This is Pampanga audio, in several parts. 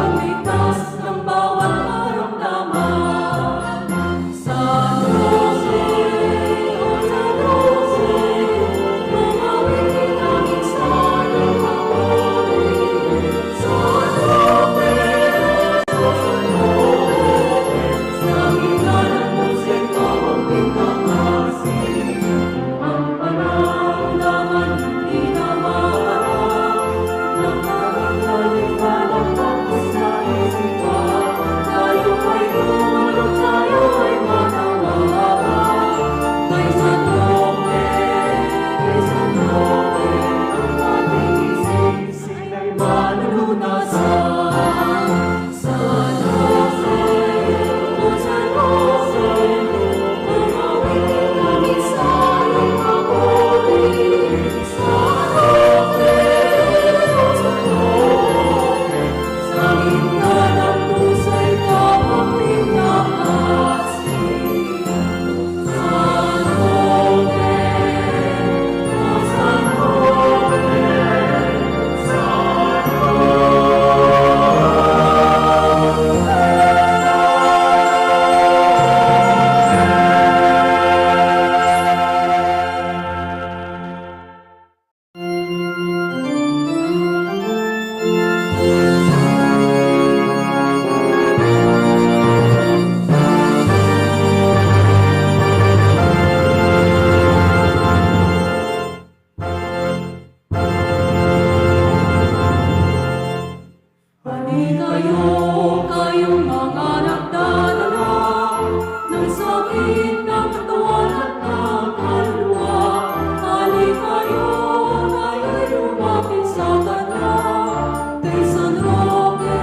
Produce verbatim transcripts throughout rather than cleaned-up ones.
Ligtas ng bawat karamdaman. San Jose, San Jose, mangawit kita minsan ng papuri. San Jose, San Jose, sa gitna ng musika mong pinangasin. Ang panahon naman hindi na maharap. Ani kayo, kayong mga nagdadala ng sakit ng katawan at ng kaluluwa. Ani kayo, kayo'y lumapit sa kanya. Kay San Roque,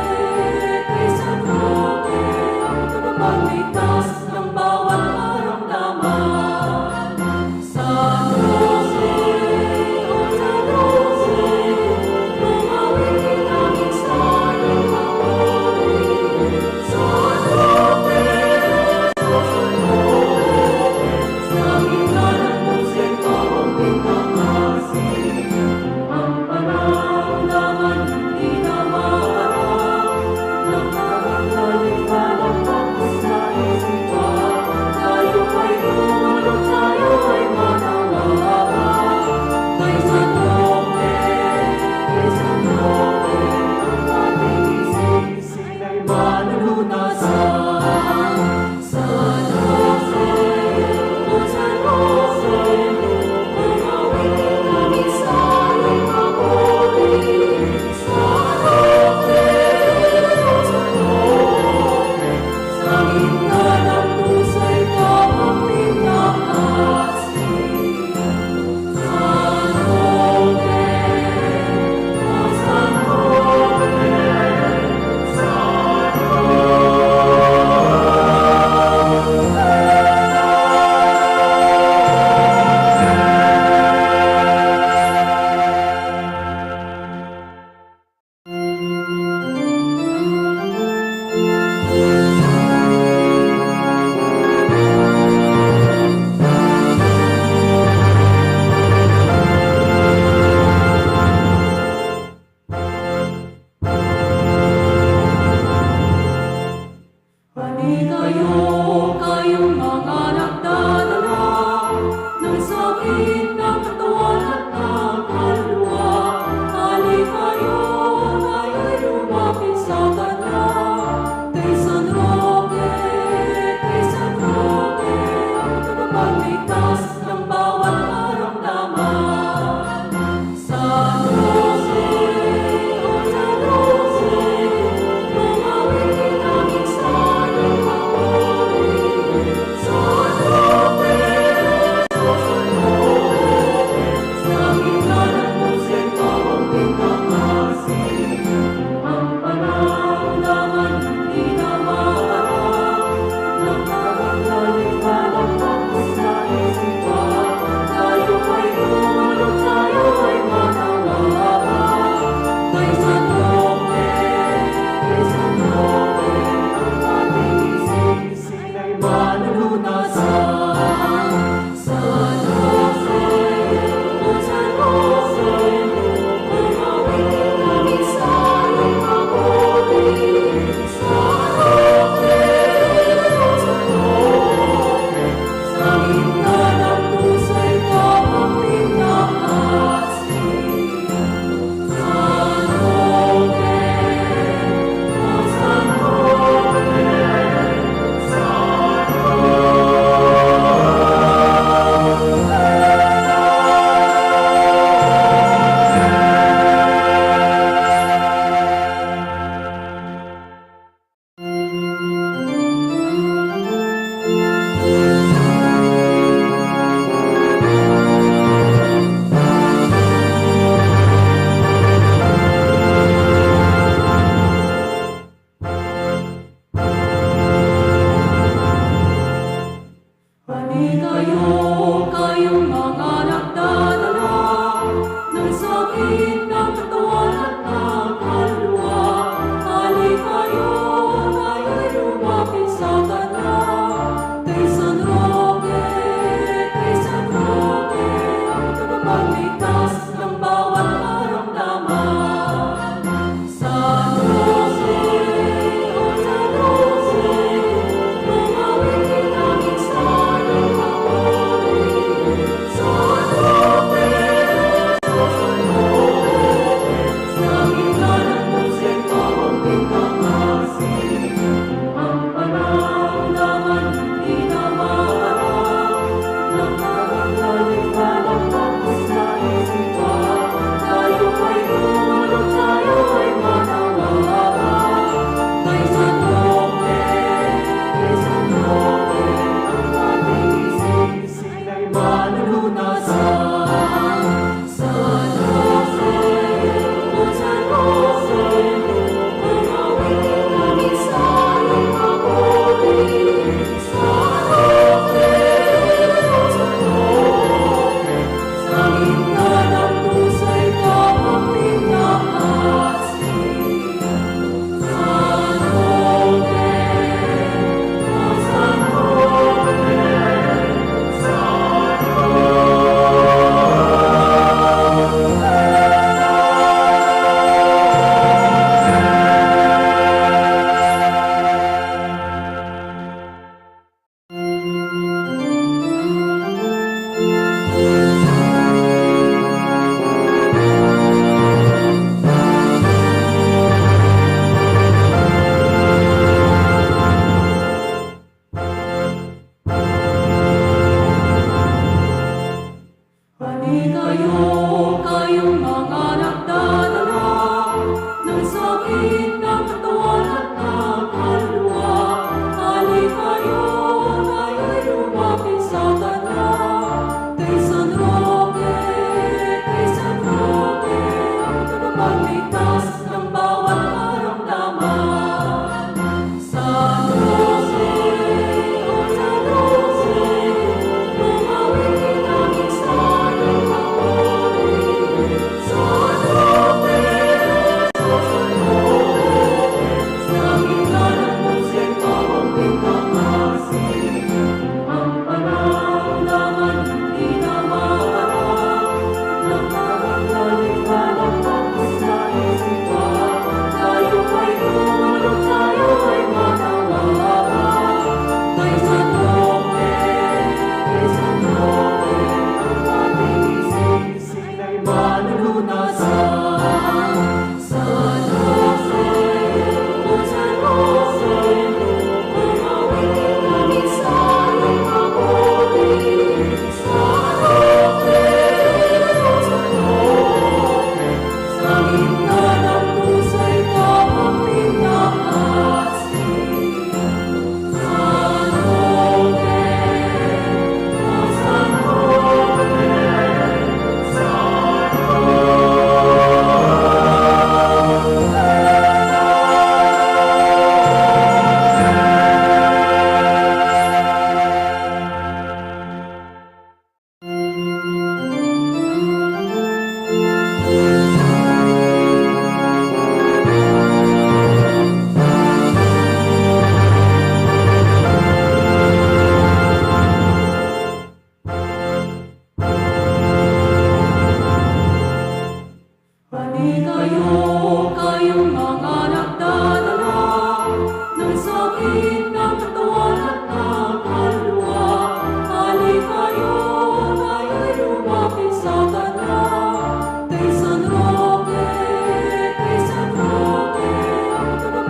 kay San Roque, ang tagapagligtas ng bawat karamdaman.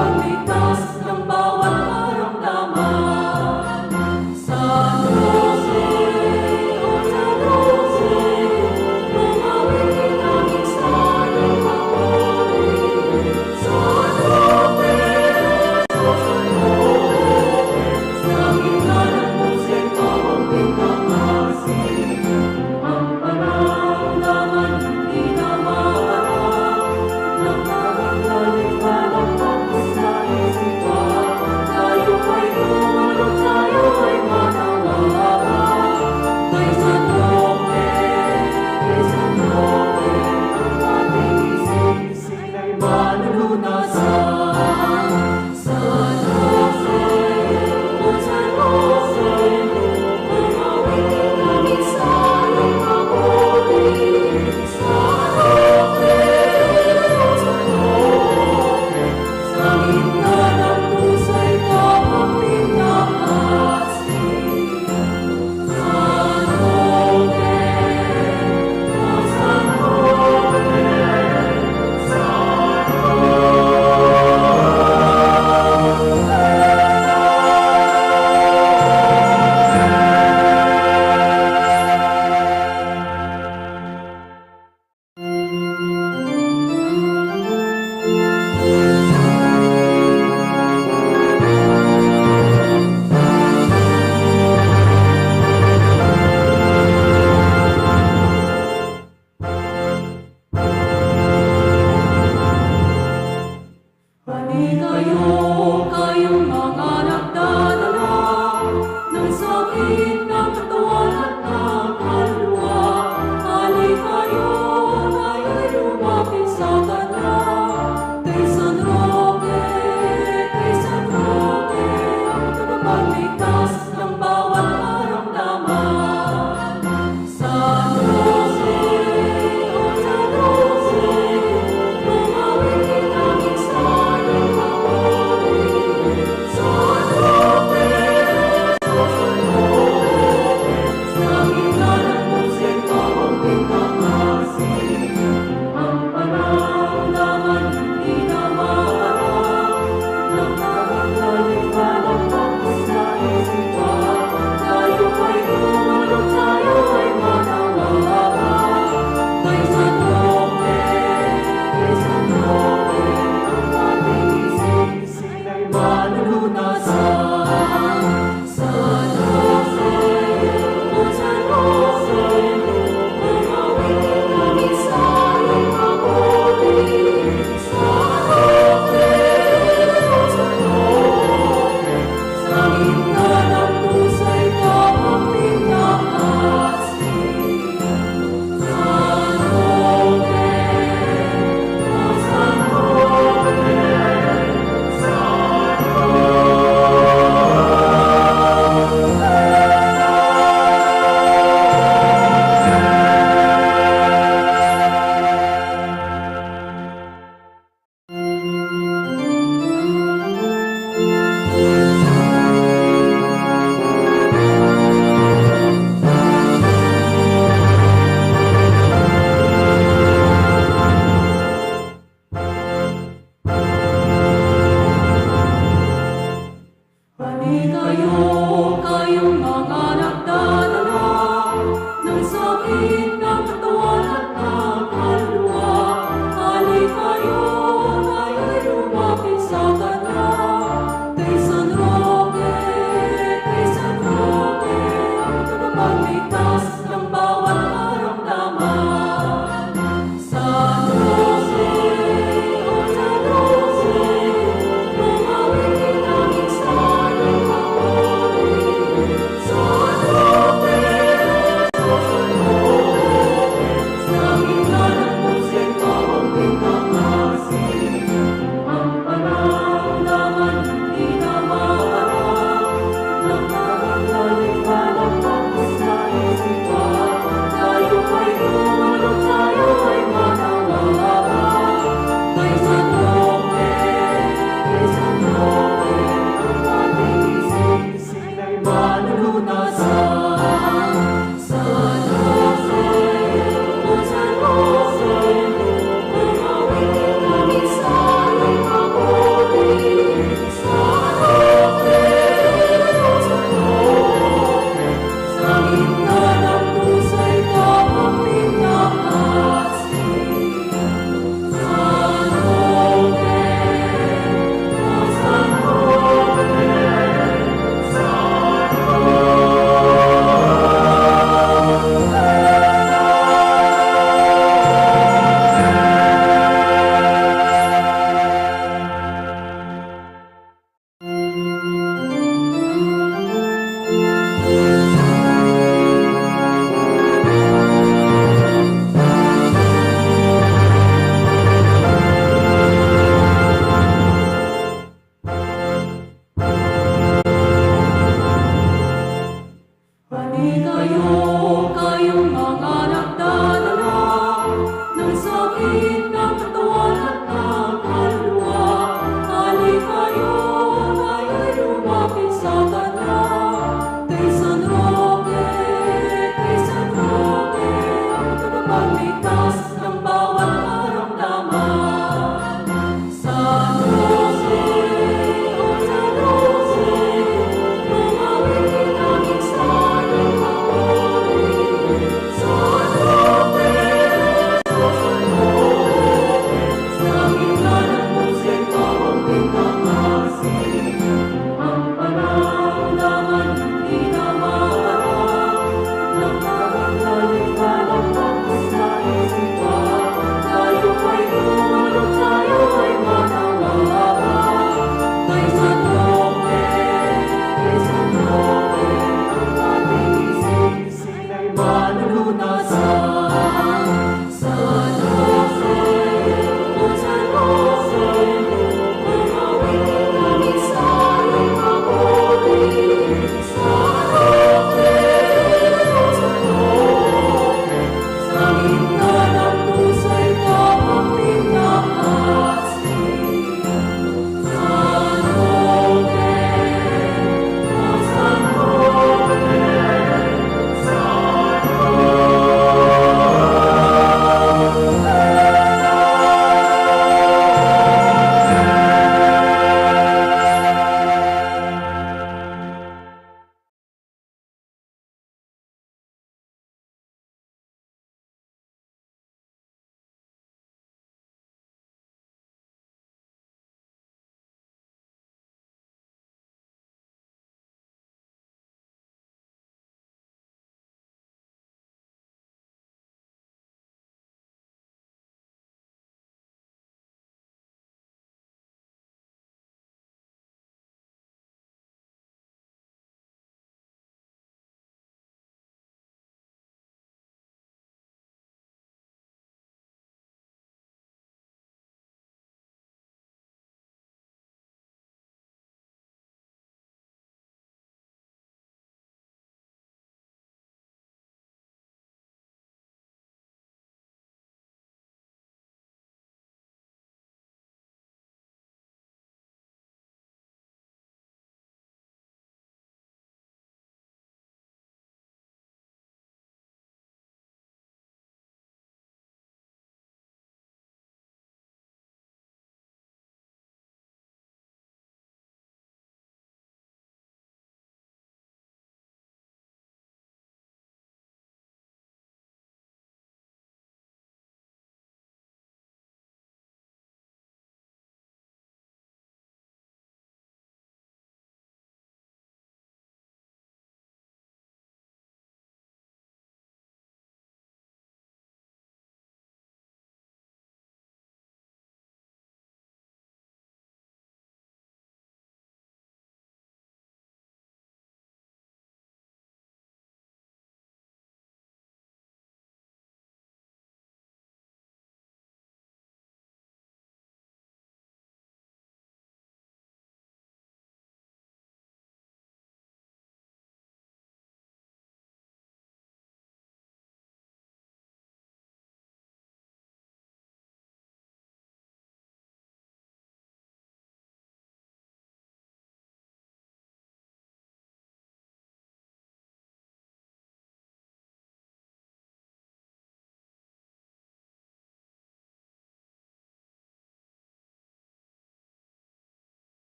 Pagligtas ng bawat karamdaman. San Jose, o San Jose, lumapit kitang isalang kapatid. San Jose, o San Jose, sa gitna ng busay, ikaw ang pinakaasin. Ang panahon naman hindi na maharap. Ani kayo, kayong mga nagdadala ng sakit ng katawan at ng kaluluwa. Ani kayo, kayo'y lumapit sa kanya. Kay San Roque, kay San Roque, tagapagligtas ng bawat karamdaman.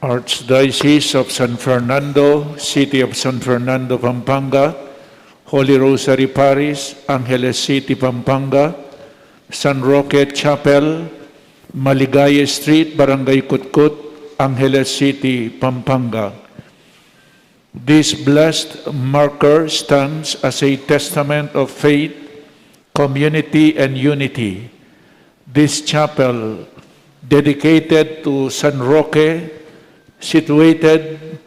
Archdiocese of San Fernando, City of San Fernando, Pampanga, Holy Rosary Parish, Angeles City, Pampanga, San Roque Chapel, Maligaya Street, Barangay Kutkut, Angeles City, Pampanga. This blessed marker stands as a testament of faith, community, and unity. This chapel, dedicated to San Roque, situated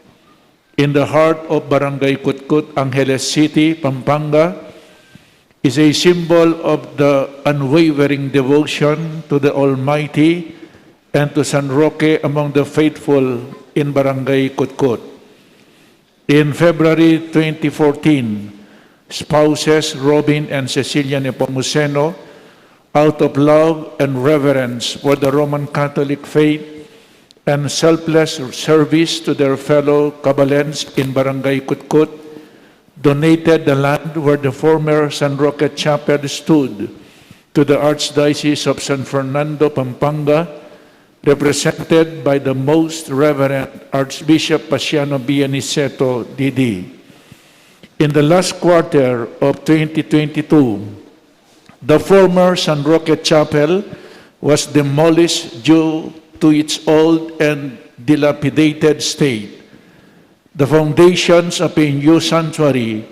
in the heart of Barangay Kutkut, Angeles City, Pampanga, is a symbol of the unwavering devotion to the Almighty and to San Roque among the faithful in Barangay Kutkut. In February twenty fourteen, spouses Robin and Cecilia Nepomuceno, out of love and reverence for the Roman Catholic faith and selfless service to their fellow Kabalens in Barangay Kutkut, donated the land where the former San Roque Chapel stood to the Archdiocese of San Fernando, Pampanga, represented by the Most Reverend Archbishop Paciano B. Aniceto, D D. In the last quarter of twenty twenty-two, the former San Roque Chapel was demolished due to its old and dilapidated state. The foundations of a new sanctuary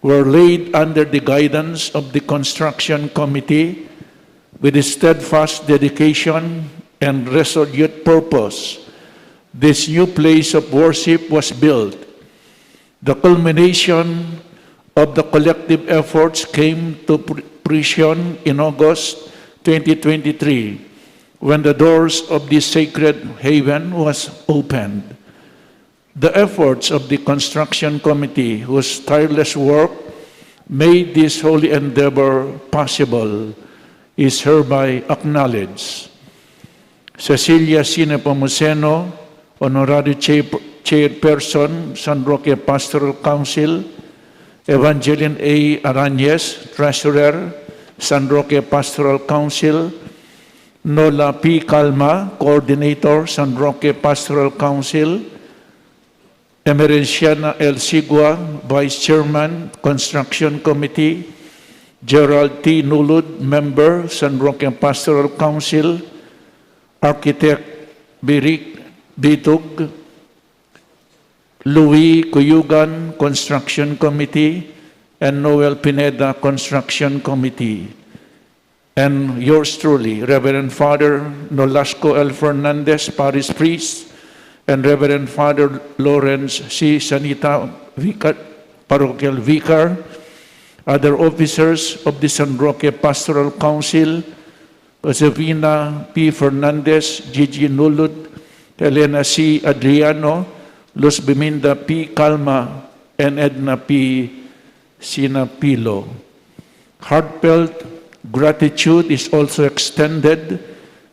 were laid under the guidance of the construction committee. With steadfast dedication and resolute purpose, this new place of worship was built. The culmination of the collective efforts came to fr- fruition in August twenty twenty-three, when the doors of this sacred haven was opened. The efforts of the construction committee, whose tireless work made this holy endeavor possible, is hereby acknowledged. Cecilia C. Nepomuceno, Honorary Chair- Chairperson, San Roque Pastoral Council, Evangeline A. Arañez, Treasurer, San Roque Pastoral Council, Nola P. Calma, Coordinator, San Roque Pastoral Council, Emerenciana L. Sigua, Vice Chairman, Construction Committee, Gerald T. Nulud, Member, San Roque Pastoral Council, Architect Birik Bitug, Louis Cuyugan, Construction Committee, and Noel Pineda, Construction Committee. And yours truly, Reverend Father Nolasco L. Fernandez, Parish Priest, and Reverend Father Lawrence C. Sanita, Vicar, Parochial Vicar, other officers of the San Roque Pastoral Council, Josefina P. Fernandez, Gigi Nulud, Helena C. Adriano, Luz Biminda P. Calma, and Edna P. Sinapilo. Heartfelt gratitude is also extended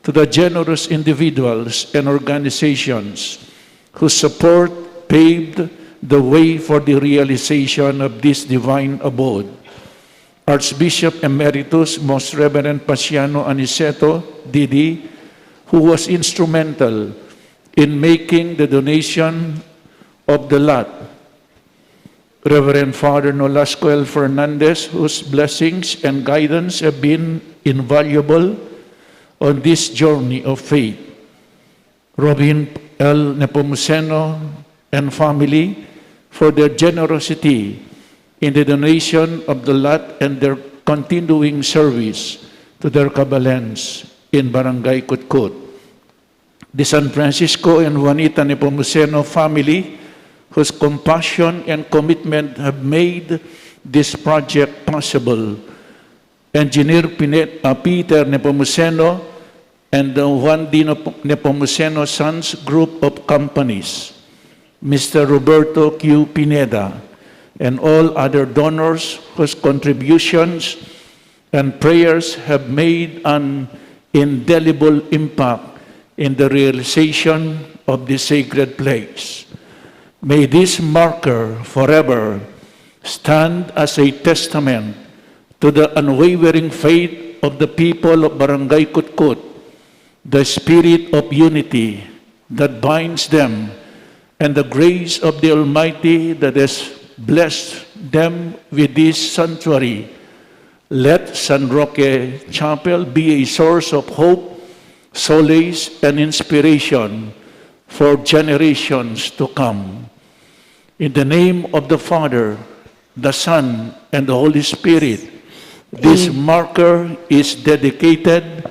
to the generous individuals and organizations whose support paved the way for the realization of this divine abode. Archbishop Emeritus Most Reverend Paciano Aniceto, D D, who was instrumental in making the donation of the lot, Reverend Father Nolasco L. Fernandez, whose blessings and guidance have been invaluable on this journey of faith. Robin L. Nepomuceno and family for their generosity in the donation of the lot and their continuing service to their kabalens in Barangay Kutkut. The San Francisco and Juanita Nepomuceno family, whose compassion and commitment have made this project possible. Engineer Pinet, uh, Peter Nepomuceno and the Juan D. Nep- Nepomuceno Sons Group of Companies, Mister Roberto Q. Pineda, and all other donors whose contributions and prayers have made an indelible impact in the realization of this sacred place. May this marker forever stand as a testament to the unwavering faith of the people of Barangay Kutkut the spirit of unity that binds them, and the grace of the Almighty that has blessed them with this sanctuary, let San Roque Chapel be a source of hope, solace, and inspiration for generations to come. In the name of the Father, the Son, and the Holy Spirit, this Amen. Marker is dedicated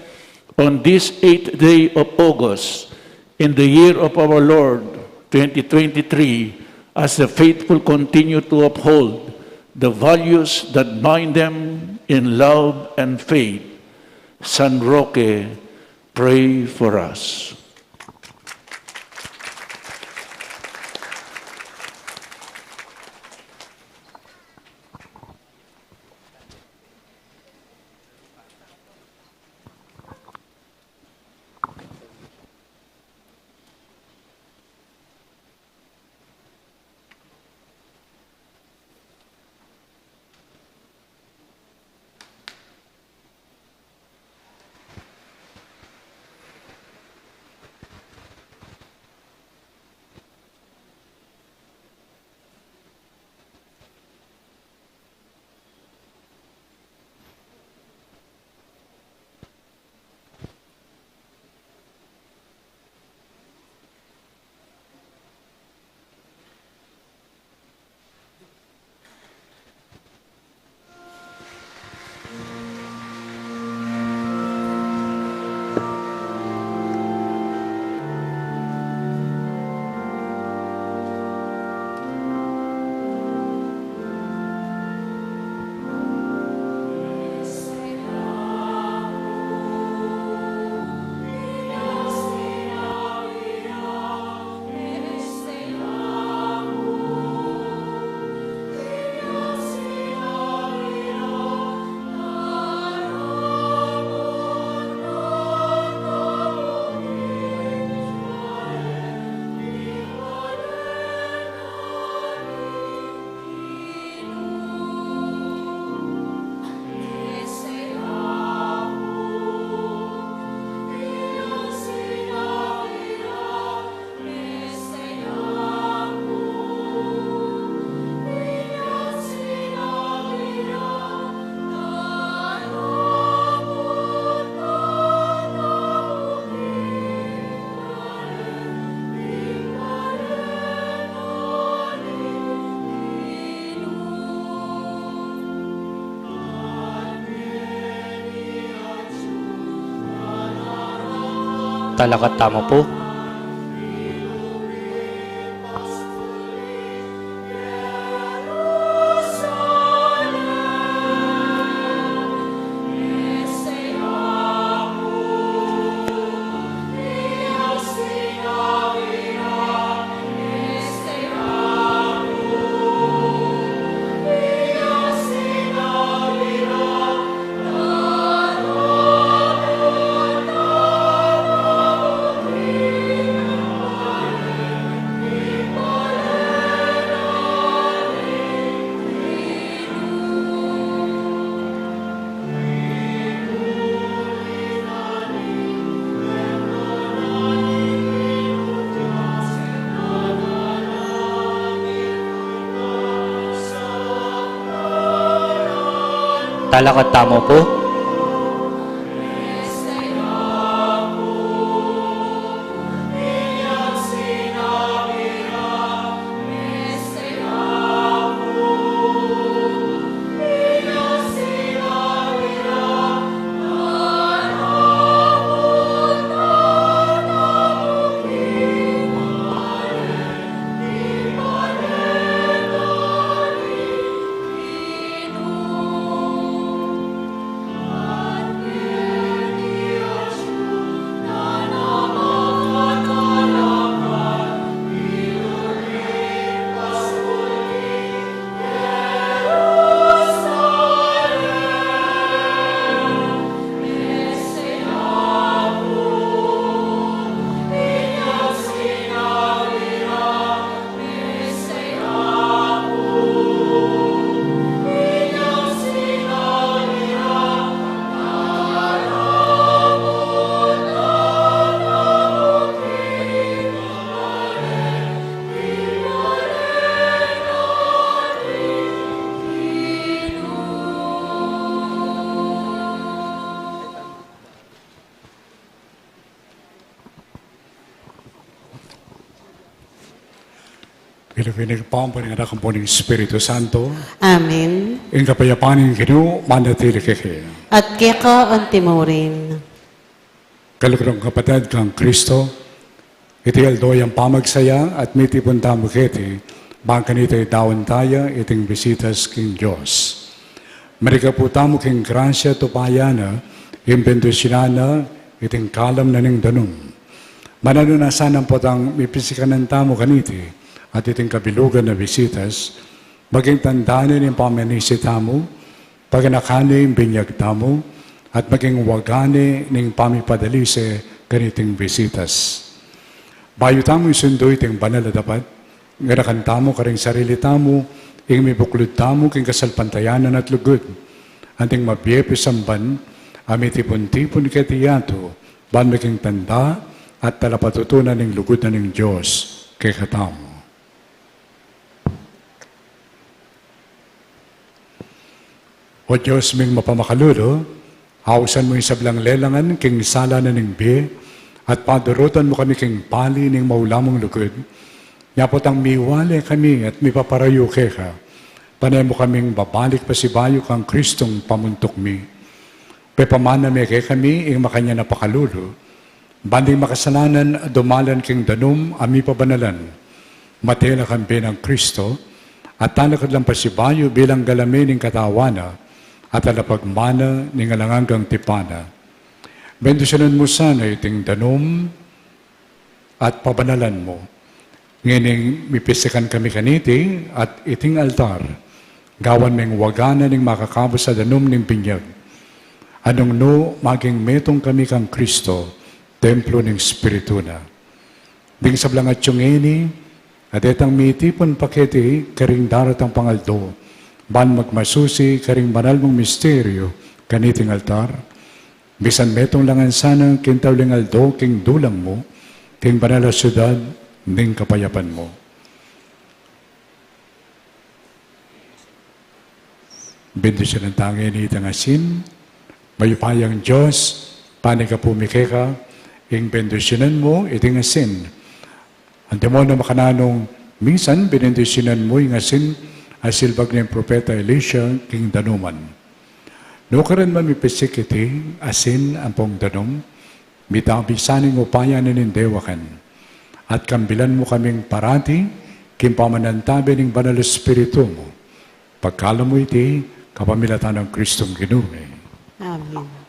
on this eighth day of August, in the year of our Lord, twenty twenty-three, as the faithful continue to uphold the values that bind them in love and faith. San Roque, pray for us. Talakad tamu pu. Talakad tamu pu. King lagyu ning Ibpa, ning Anak, ampo ning Espiritu Santo. Amen. Ing kapayapan ning Ginu manatili kekayu. At keka antimurin. Kaluguran kung kapatad king Kristo, iti aldo yang pamagsaya at mitipun tamu keti, bang kanita idaun taya iting bisitas king Dios. Meriga pu tamu king grasya at upaya na, ing bendisyunan na iting kalam na ning danum. Mananu na sana potang mipisikanan tamu kaniti, at iting kabilugan na bisitas, maging tanda ne ning pamanisi tamu, paganakan ne ing binyag tamu, at maging waga ne ning pamipadalise kaniting bisitas. Bayu tamu isundu iting banal a dapat, ngarakan tamu karing sarili tamu, ing mibuklud tamu king kasalpantayanan at lugud, anting mabie pisamban, a mitipun-tipun keti yatu, ban maging tanda at talapatutunan ning lugud na ning Dios kekatamu. O Dios ming mapamakalulu, ausan mu ing sablang lelangan king sala na ning bie, at padurutan mu kami king pali ning maulamu mung lugud, nya potang miwale kami at mipaparayu keka, pane mu kaming babalik pasibayu kang Kristung pamuntuk mi. Pepamana me kekami ing makanyan a pakalulu, ban ding makasalanan a dumalan king danum a mipabanalan, mate la king bie nang Kristo, at talakad lang pasibayu bilang galamen ning katawan na, at talapagmana ning alang anggang tipan na. Bendisyunan mu sana iting danum, at pabanalan mu. Ngening mipisikan kami kaniti at iting altar, gawan meng waga na ning makakabus a danum ning binyag, a nung nu maging metung kami kang Kristo, templo ning Espiritu na. Ding sablang atsu ngeni, a detang mitipun pa keti karing daratang pang aldo, ban magmasusi karing banal mung misteryu kaniting altar, misan metung la ngan sana king tauling aldo king dulang mu, king banal a siudad ning kapayapan mu. Bendisyunan ta ngeni itang asin. Mayupayang Dios, panigapu mi keka ing bendisyunan mu iting asin. Antimo nung makananu misan, bendisyunan mu ing asin a silbag ning propeta Elisha king danuman. Nukarin man mipisik iti asin ampong danum, mitabi sana ing upaya na ning dewakan. At kambilan mu kaming parati king pamanantabe ning Banal Espiritu mu. Pagkalub mu iti kapamilatan nang Kristong Ginu mi. Amen.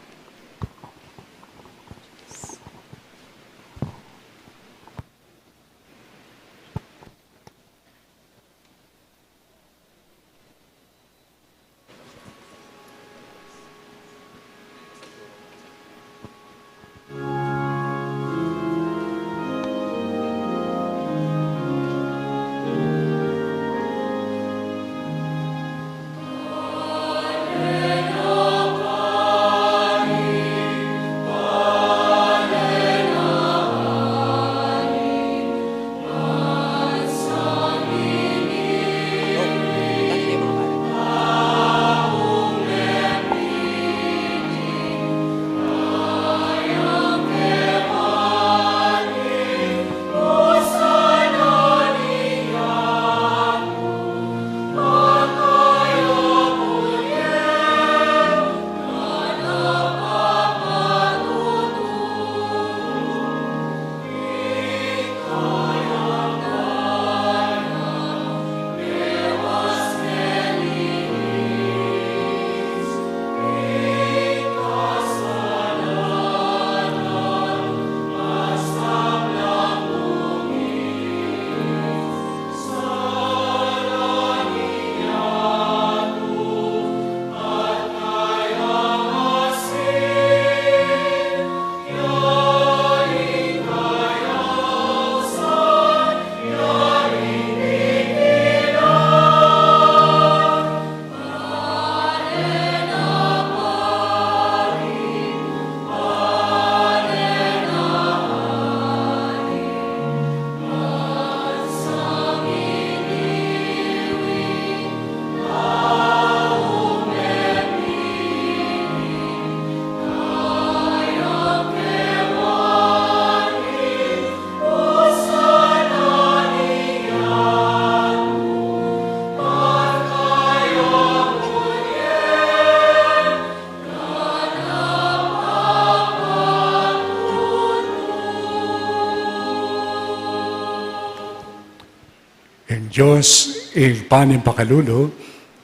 Dios, Ibpa ning pakalulu,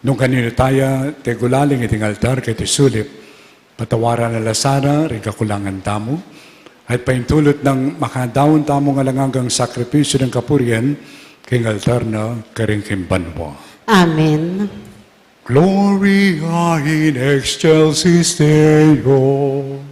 nung kaninu taya tegulaling iting altar keti sulip, patawaran na la sana ring kakulangan tamu, at paintulut nang makadaun tamu ngan alang anggang sakripisyu ning kapurian, king altar na karing king banua. Amen. Gloria in excelsis Deo.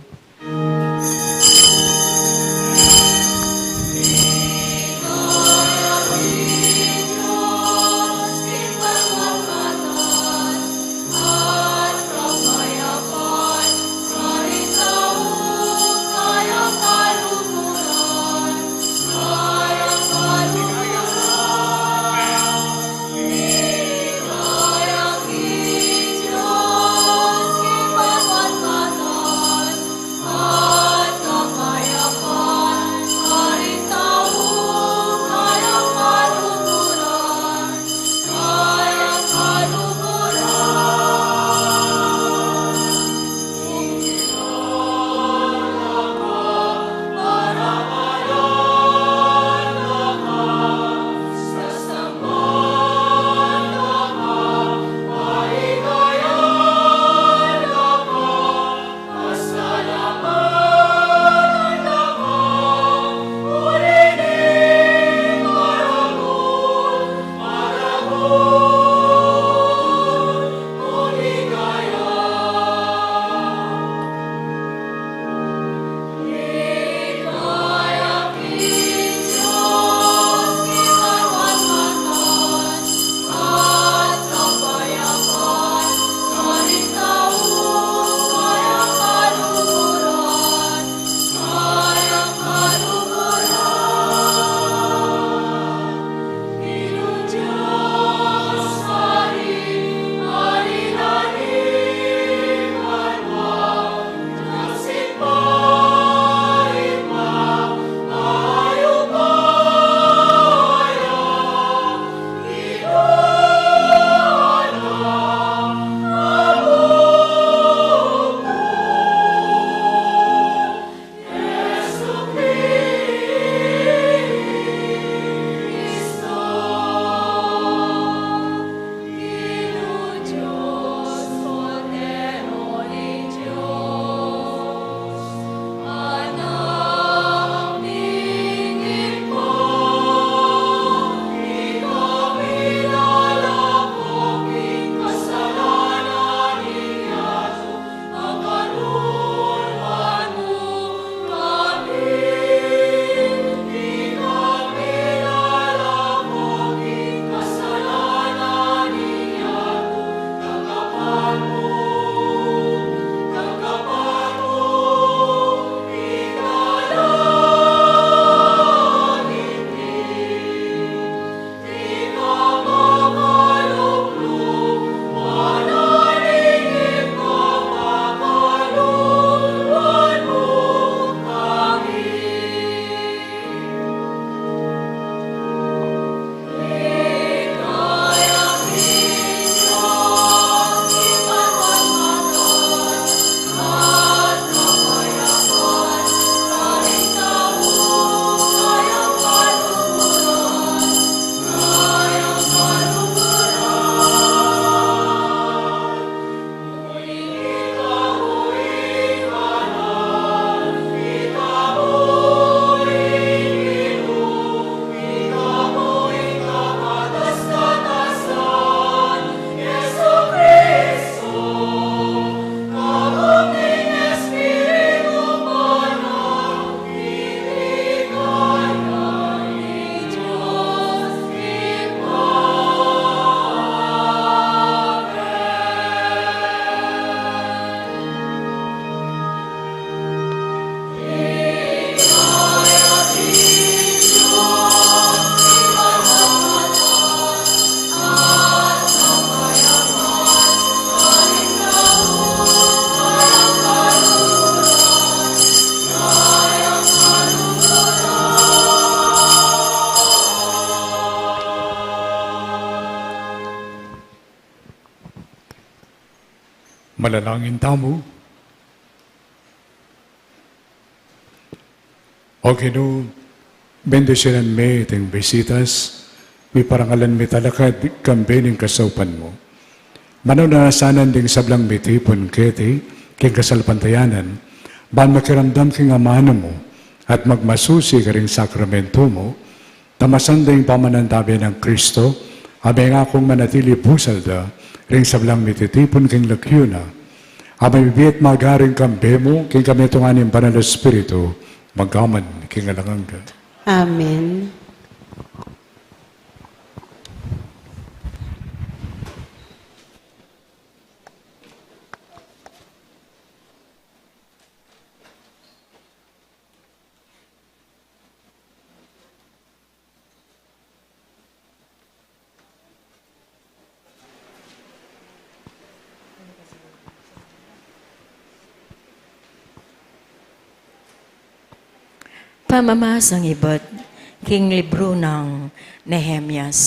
Manalangin tamu. O Ginu, bendisyunan me iting bisitas, Miparangalan mi talakad kambe ning kasaupan mu. Mananu na sana ding sablang mitipun keti king kasalpantayanan, ban makiramdam king amanu mu at magmasusi karing sakramentu mu, tamasan ding pamanantabe nang Kristo, a mengakung manatili busal da ring sablang mititipun king lagyu na, a mibie at magari kambe mu king kamitungan ning Banal a Espiritu, magpaman king alang angga. Amen. Pamamasang ibat king libru nang Nehemias.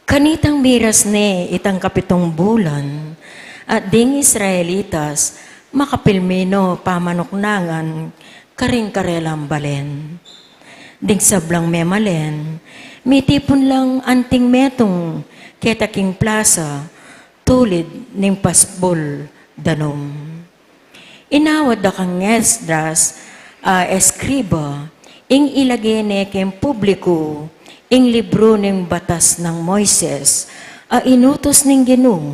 Kanitang miras ne itang kapitung bulan, at ding Israelitas makapilmi no pamanuknangan karing karelang balen. Ding sablang memalen, mitipun lang anting metung keta king plasa, tulid ning pasbul danum. Inawad da kang Esdras a eskriba ing ilage ne king publiku ing libru ning batas nang Moises a inutus ning Ginu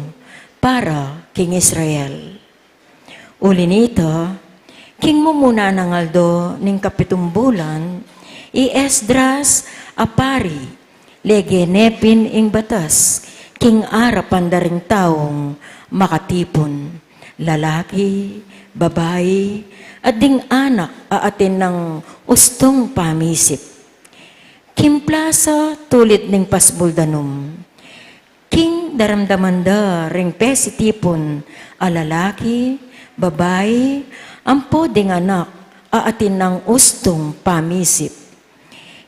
para king Israel. Uli nita, king mumuna nang aldo ning kapitung bulan, i Esdras a pari, lege ne pin ing batas king arapan da ring taung makatipun, lalaki, babai, at ding anak a atin nang ustung pamisip. King plasa tulid ning pasbul danum, king daramdaman da ring pesitipun a lalaki, babai, ampo ding anak a atin nang ustung pamisip.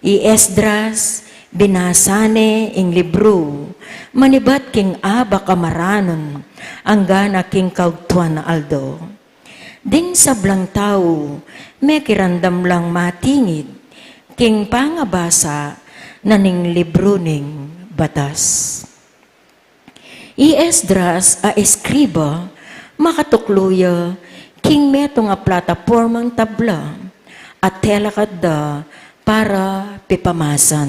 I Esdras, binasa ne ing libru, manibat king abak a maranun, angga na king kaugtuan a aldo. Ding sablang tau, mekiramdam lang matingid king pangabasa na ning libru ning batas. I Esdras a eskriba, makatuklu ya king metung a platapormang tabla a telakad da para pipamasan.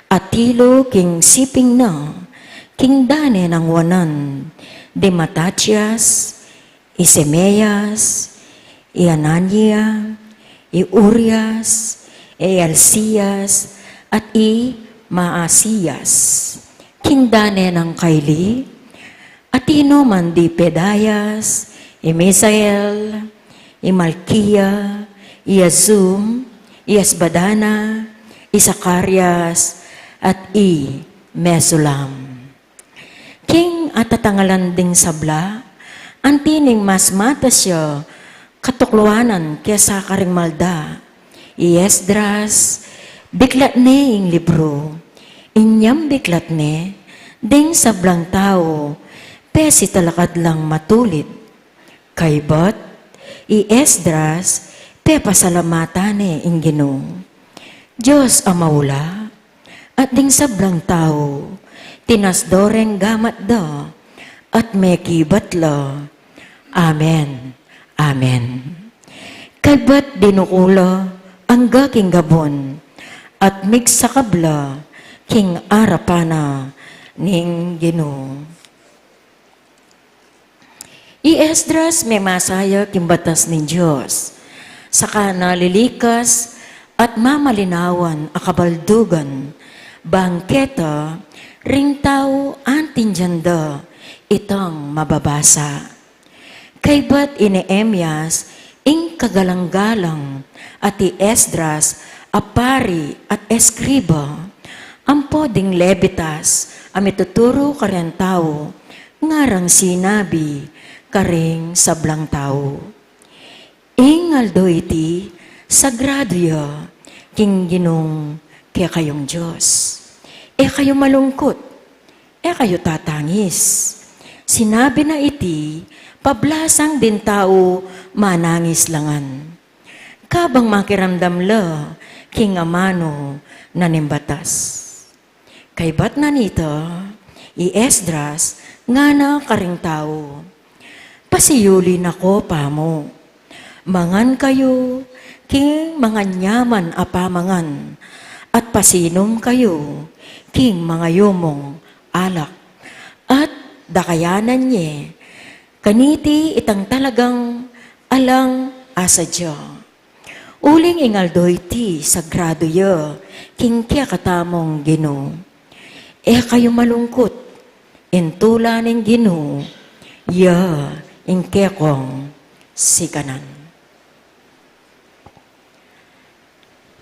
Atilu king siping na, king dane nang wanan, di Matatias, i Semeas, i Anania, i Urias, i Elsias, at i Maasias. King dane nang kaili, atinu man di Pedaias, i Misael, i Malkia, i Azum, i Esbadana, i Sakarias, at i Mesulam. King atatangalan ding sabla, anti ning mas matas ya katukluanan kesa karing malda. I Esdras, biklat ne ing libru. Inyang biklat ne, ding sablang tau, pesitalakad lang matulid. Kaybat, i Esdras, pepasalamatan ne ing Ginu. Dios a maula, at ding sablang tau, tinasdo reng gamat da, at mekibat la. Amen. Amen. Kaybat dinuku la angga king gabun, at migsakab la king arapan na ning Ginu. I Esdras memasa ya king batas ning Dios, saka na lilikas at mamalinawan a kabaldugan, bang keta ring tau antindian da itang mababasa. Kaybat i Nehemias ing kagalang-galang, at i Esdras a pari at eskriba, ampo ding Lebitas a mituturu kareng tau, ngarang sinabi karing sablang tau. Ing aldo iti, sagradu ya king Ginung kekayung Dios. E kayu malungkut, e kayu tatangis. Sinabi na iti, pablasang ding tau manangis la ngan. Kabang makiramdam la king amanu na ning batas. Kaybat na nita, i Esdras ngana karing tau, "Pasiyuli na ko pamu. Mangan kayu king manganyaman a pamangan, at pasinum kayu king mangayumung alak, at dakayanan ye kaniti itang talagang alang asadya. Uling ing aldo iti sagradu ya king kekatamung Ginu. E kayu malungkut, ing tula ning Ginu ya ing kekong sikanan."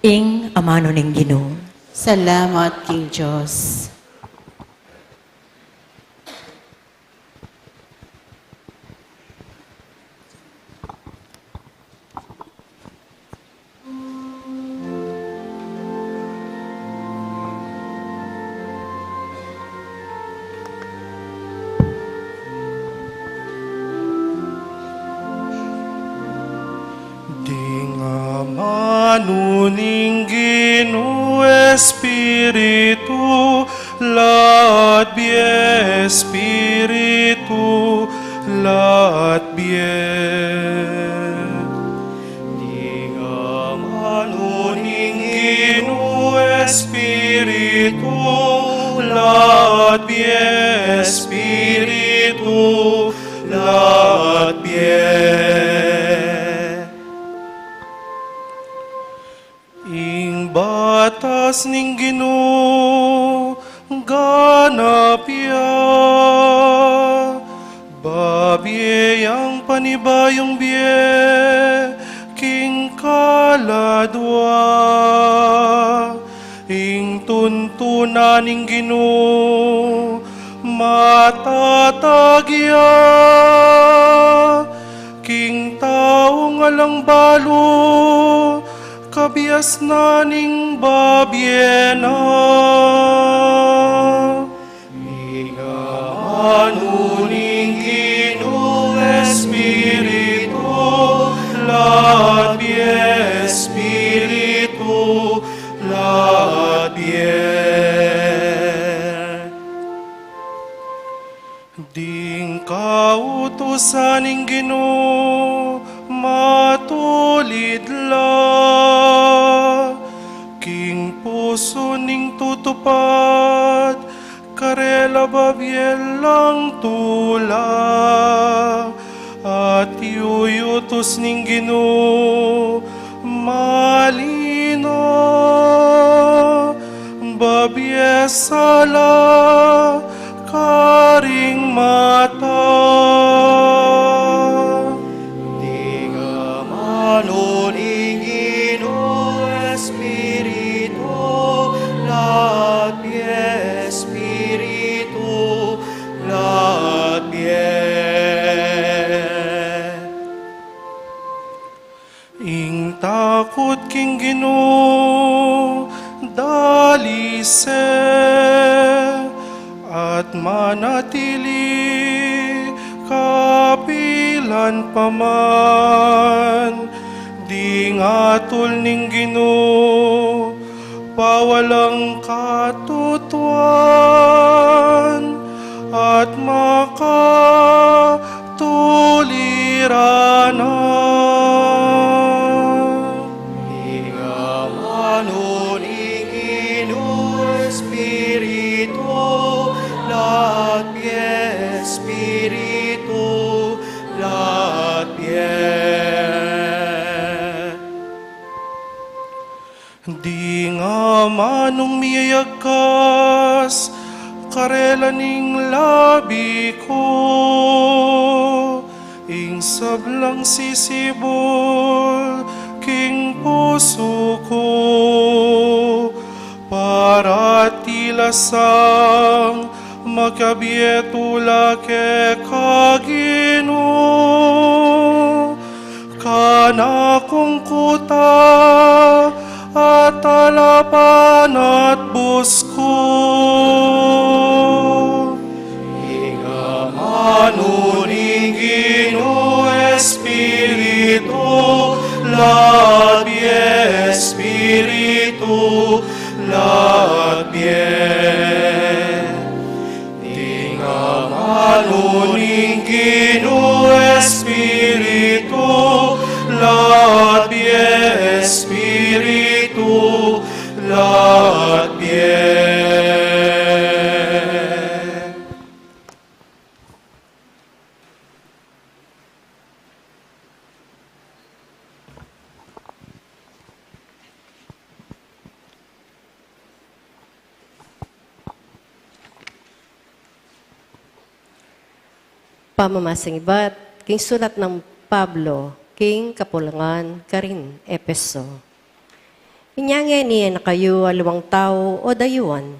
Ing amanu ning Ginu. Salamat king Dios. Ding amanu ning Ginu Espiritu, laat bie Espiritu, laat bie. Ding amanu ning Ginu Espiritu, laat bie Espiritu, laat bie. Ing batas ning Ginu ganap ya, babie yang panibayung bie king kaladua. Ing tuntunan ning Ginu matatag ya king taung alang balu, kabiasnan ning babie na. Ing amanu ning Ginu Espiritu, laat bie Espiritu, laat bie. Ding kautusan ning Ginu matulid la, king pusu ning tutupad karela babie lang tula. At ing utus ning Ginu malino, babie sala karing mata. Ding amanu ning Ginu Espiritu, laat bie Espiritu, laat bie. Ing takut king Ginu, dalise, at manatili kapilan pa man. Ding atul ning Ginu pawalang katutuan at makatuliranan. Ing amanu ning Ginu Espiritu, laat bie Espiritu, laat bie. Ding amanung miyayagkas karela ning labi ku, ing sablang sisibul king pusu ku, para tila sang makabie tula keka Ginu. Kanakung kuta at alapan at bus ku. Ing amanu ning Ginu Espiritu, Laud Espiritu, laud Ding amanu ning Ginu Espiritu, laud Espiritu, laud. Pamamasang ibat king sulat nang Pablo king kapulangan karing Efeso. Inya ngeni, e na kayu aliwang tau o dayuan.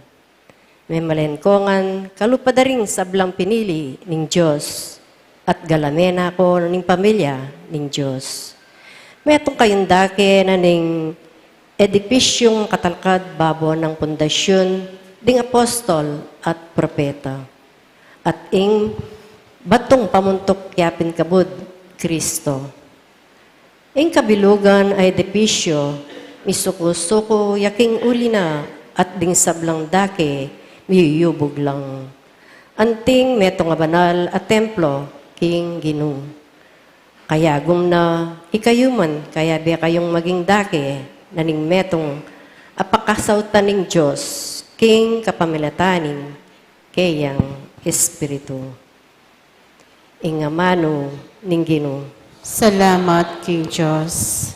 Memalen ko ngan kalupa da ring sablang pinili ning Dios, at galamen na ko ning pamilya ning Dios. Metung kayung dake na ning edipisyung katalakad babo nang pundasyun ding apostol at propeta, at ing batung pamuntuk ya pin kabud, Kristo. Ing kabilugan a edipisyu, misuku-suku ya king uli na, at ding sablang dake miyuyubug lang. Anting metung a banal a templo king Ginu. Kayagum na, ikayu man, kayabe kayung maging dake na ning metung a pakasautan ning Dios king kapamilatan ning keyang Espiritu. Ing amanu ning Ginu. Salamat king Dios.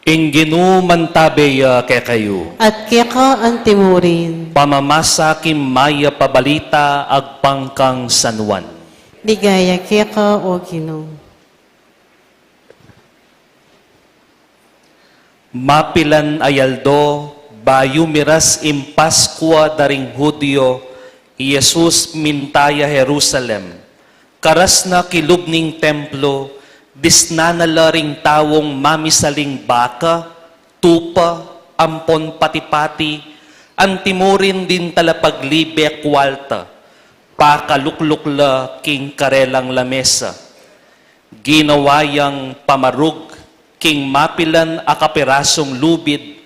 Ing Ginu mantabe ya kekayu. At keka antimurin. Pamamasa king mayap a balita agpang kang San Juan. Ligaya keka, O Ginu. Mapilan a aldo, bayu miras ing Paskua da ring Judio, i Jesus minta ya Jerusalem. Karas na kilub ning templo, disnan na la ring taung mamisaling baka, tupa, ampon pati-pati, antimurin ding talapaglibe kualta, pakalukluk la king karelang lamesa. Ginawa yang pamarug king mapilan a kapirasung lubid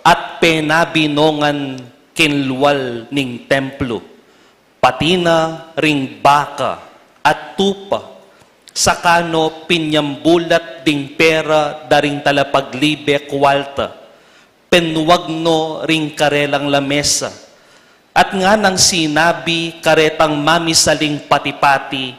at penabinongan king lual ning templo, pati na ring baka at tupa, saka no pinyambulat ding pera da ring talapaglibe kualta, penwag no ring karelang lamesa. At nganang sinabi karetang mamisaling pati-pati,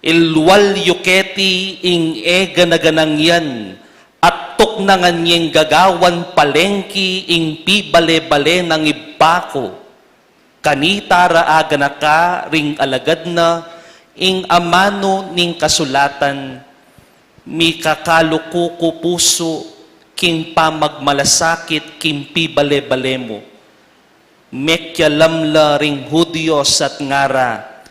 "Ilual yu keti ing e gana-ganang yan, at tuknangan yeng gagawan palengki ing pibale-bale nang Ibpa ku." Kanita ra aganaka ring alagad na ing amanu ning kasulatan, "Mikakaluku ku pusu king pamagmalasakit king pibale-bale mu." Mekialam la ring Judio at ngara,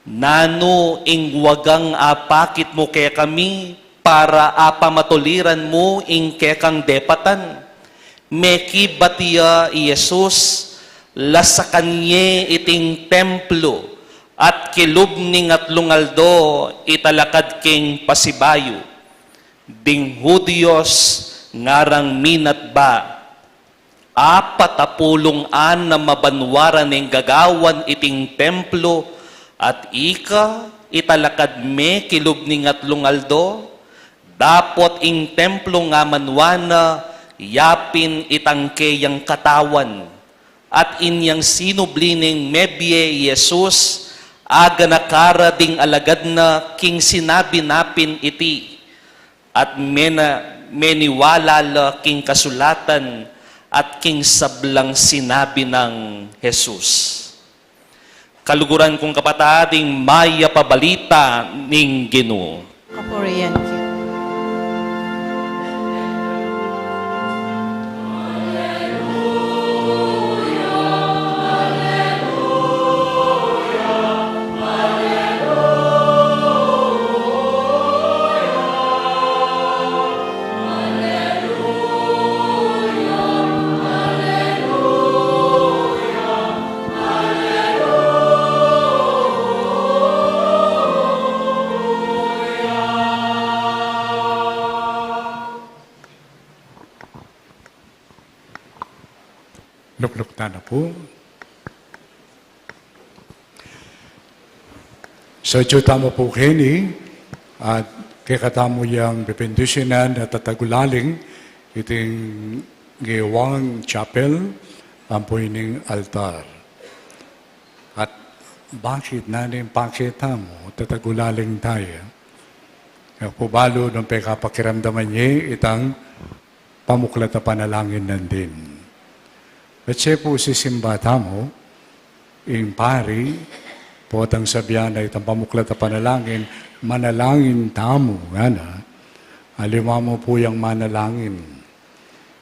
"Nanu ing wagang apakit mu kekami para apamatuliran mu ing kekang depatan?" Mekibat ya i Jesus, lasakan ye iting templo, at kilub ning atlung aldo italakad keng pasibayu. Ding Judio ngarang minatba, "Apat a pulung anam a banua ra neng gagawan iting templo, at ika italakad me kilub ning atlung aldo? Dapot ing templo nga manua na, yapin itang keyang katawan." At inyang sinubli neng mebie i Jesus, aganaka ra ding alagad na king sinabi na pin iti, at mena-, meniwala la king kasulatan at king sablang sinabi nang Jesus. Kaluguran kung kapatad, ing mayap a balita ning Ginu. Kapurian ki. Lukluk tana pu. So, atyu tamu pu keni, at kekatamu yang bebendisyunan at tatagulaling iting gewang chapel, ampo ining altar. At bakit na ning pakit tamu, tatagulaling taya? Kaya pu balu nung pekapakiramdaman ye itang pamuklat a panalangin nandin. At siya pu sisimba tamu, ing pari, potang sabian na itang pamuklat a panalangin, manalangin tamu, ngana. Aliwa mu pu yang manalangin.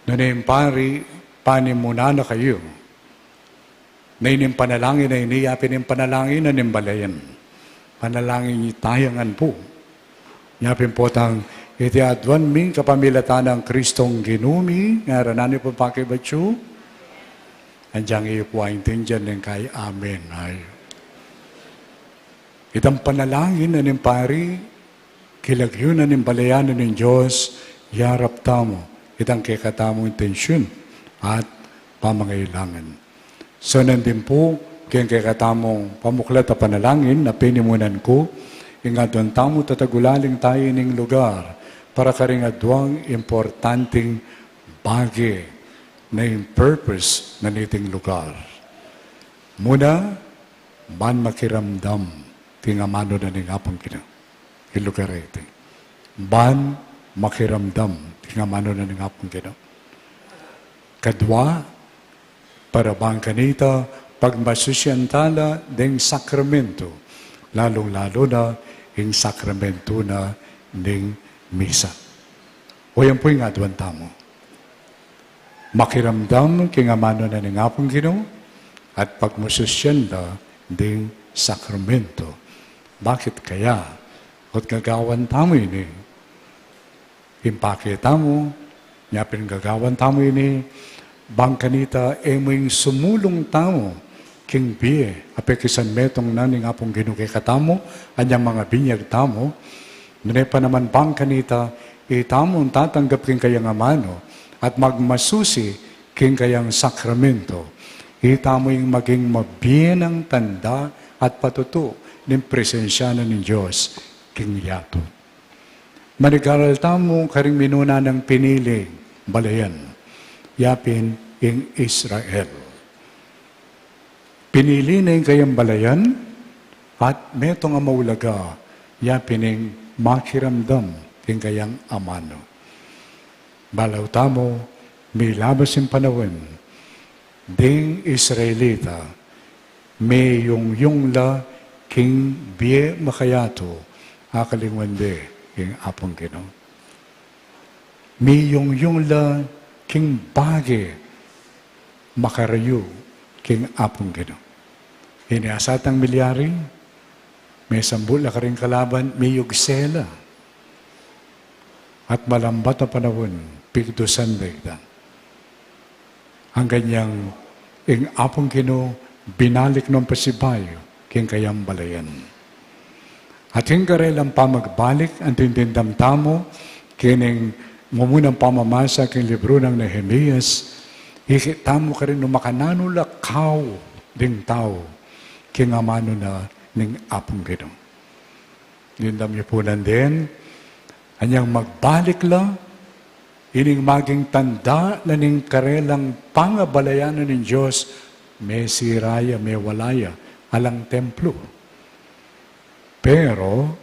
Nune ing pari, panimunan na kayu. Na ining panalangin a ini, yapin ing panalangin na ning balayan. Panalangin yu taya ngan pu. Yapin potang, iti aduan mi kapamilatan nang Kristong Ginu mi, ngaran na ne pu pakibatyu. Anyang ipu aintindian ning kai amen, ay. Itang panalangin na ning pari, kilagyu na ning balayan na ning Dios, yarap tamu, itang kekatamung intensyun at pamangailangan. So, nandin pu, keng kekatamung pamuklat a panalangin, a pinimunan ku, ing aduan tamu tatagulaling taya ning lugar, para karing aduang importanting bage na ing purpose na niting lugar. Muna, ban makiramdam king amanu na ning Apung Ginu. Ing lugar a iti. Ban makiramdam king amanu na ning Apung Ginu. Kadua, para bang kanita pagmasusyan tala deng sakramento, lalung-lalu na ing sakramento na ning misa. O yan pu ing aduan tamu. Makiramdam king amanu na ning Apung Ginu, at pagmasusyan la ding sakramento. Bakit kaya? Ot gagawan tamu ini. Ing pake tamu, nya pin gagawan tamu ini, bang kanita e mu ing sumulung tamu, king bie, a pekisanmetung na ning Apung Ginu kekatamu, anyang mangabinyag tamu, nune pa naman bang kanita, itamu ing tatanggap king kayang amanu, at magmasusi king kayang sakramento, itamu ing maging mabie nang tanda at patutu ning presensya na ning Dios king yatu. Manigaral tamu karing minuna nang pinili balayan, yapin ing Israel. Pinili na ing kayang balayan, at metung a maulaga, yapin ing makiramdam king kayang amanu. Balaw tamu, milabas ing panaun, ding Israelita, miyungyung la king bie makayatu, a kalingwan de king Apung Ginu. Miyungyung la king bage makarayu king Apung Ginu. Ini asatang milyari, mesambut la karing kalaban, miyugse la. At malambat a panaun, pigdusan da ita. Anggang yang ing Apung Ginu binalik nang pasibayu king kayang balayan. At king karelang pamagbalik, anting dimdam tamu, kining mumunang pamamasa king libru nang Nehemias, ikit tamu karin nung makananu la kau ding tau king amanu na ning Apung Ginu. Dimdam yu pu nandin, anyang magbalik la, ining maging tanda na ning karelang pangabalayan na ning Dios, mesira ya, mewala ya, alang templo. Pero,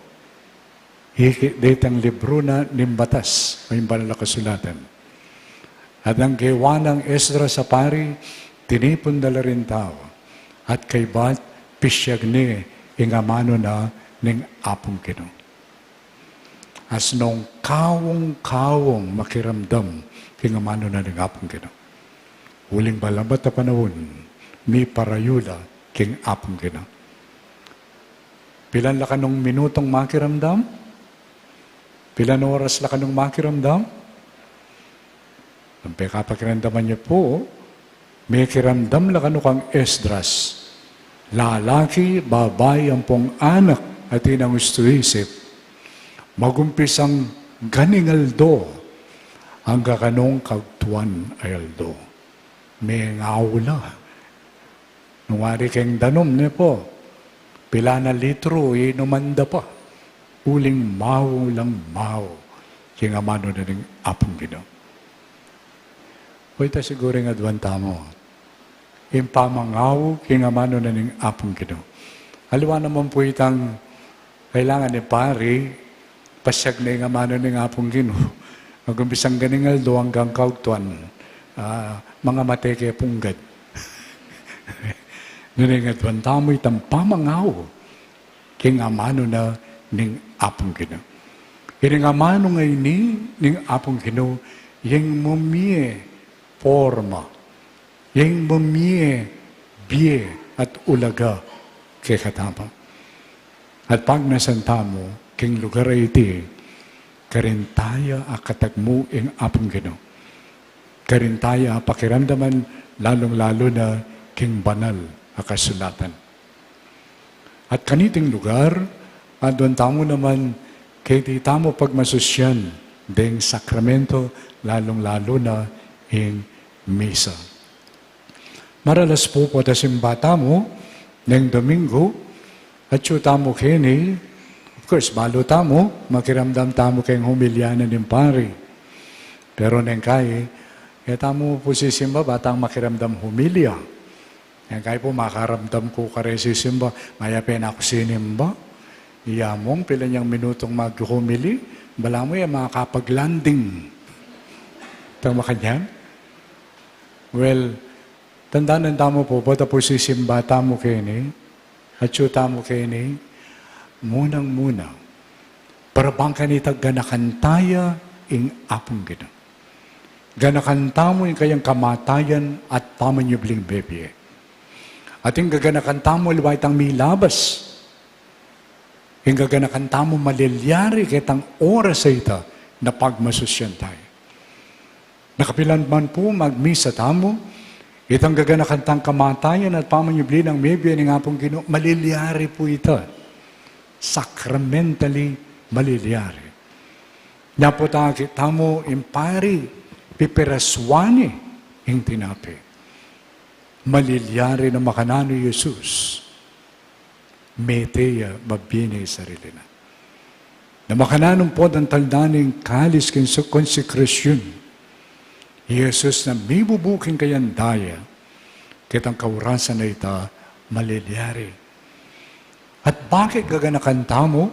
ikit detang libru na ning batas, o ing banal a kasulatan. At ang gewa nang Esdras a pari, tinipun da la ring tau. At kaybat, Pisyag ne ing amanu na ning Apung Ginu. As nung kawung-kawung makiramdam king amanu na ning Apung Ginu. Uling balabat a panaun, miparayu la king Apung Ginu. Pilan la kanung minutung makiramdam? Pilan oras la kanung makiramdam? Ang pekapakiramdaman yu pu, mekiramdam la kanu kang Esdras, lalaki, babai, ampong anak, atin nang ustu isip, magumpisang ganing aldo angga kanung kagtuan a aldo. Mengaw la. Nung wari keng danum, ne pu, pila na litru inuman da pa, uling mau lang mau king amanu na ning Apung Ginu. Pu, ita siguru ing aduan tamu, ing pamangaw king amanu na ning Apung Ginu. Aliwa naman pu itang kailangan ning pari, pasyag ne ing amanu ning Apung Ginu. Magumpisang ganing aldo anggang kagtuan, ah, mangamate ke punggad. Nune ing aduan tamu itang pamangaw king amanu na ning Apung Ginu. Ining amanu ngeni ning Apung Ginu, ing mamie porma, ing mamie bie at ulaga kekatamu. At pagnasan tamu king lugar a iti, karin taya akatagmu ing Apung Ginu. Karin taya pakiramdaman, lalung-lalu na king banal a kasulatan. At kaniting lugar, aduan tamu naman keti tamu pagmasusyan deng sakramento, lalung-lalu na ing misa. Maralas pu, pu, ita simba tamu neng Domingo, atyu tamu keni, of course, balu tamu, makiramdam tamu keng homilya na ning pari. Pero neng kai, e tamu pu sisimba ba tang makiramdam homilya. Neng kai pu, makaramdam ku kareng sisimba, mayap e na ku sinimba. Iya mung pila neng minutung maghomily, balamu e makapag-landing. Tama kanyan? Well, tandanan tamu pu, bata pu sisimba tamu keni, atyu tamu keni, munang-muna, para bang kanita ganakan taya ing Apung Ginu. Ganakan tamu ing kayang kamatayan at pamanyubling mebie. At ing gaganakan tamu aliwa itang milabas. Ing gaganakan tamu malilyari ketang oras a ita na pagmasusyan taya. Na kapilan man pu magmisa tamu, itang gaganakan tang kamatayan at pamanyubli nang mebie ning Apung Ginu, malilyari pu ita. Sacramentally malilyari. Nya pu, akit tamu ing pari, pipiraswan ne ing tinape. Malilyari na makananu i Jesus. Mete ya, babie ne sarili na. Na makananu pu dang taldan ing kalis king su-, konsekrasyun. I Jesus na mibubu king kayang daya, ketang kaurasan a ita malilyari. At bakit gaganakan tamu?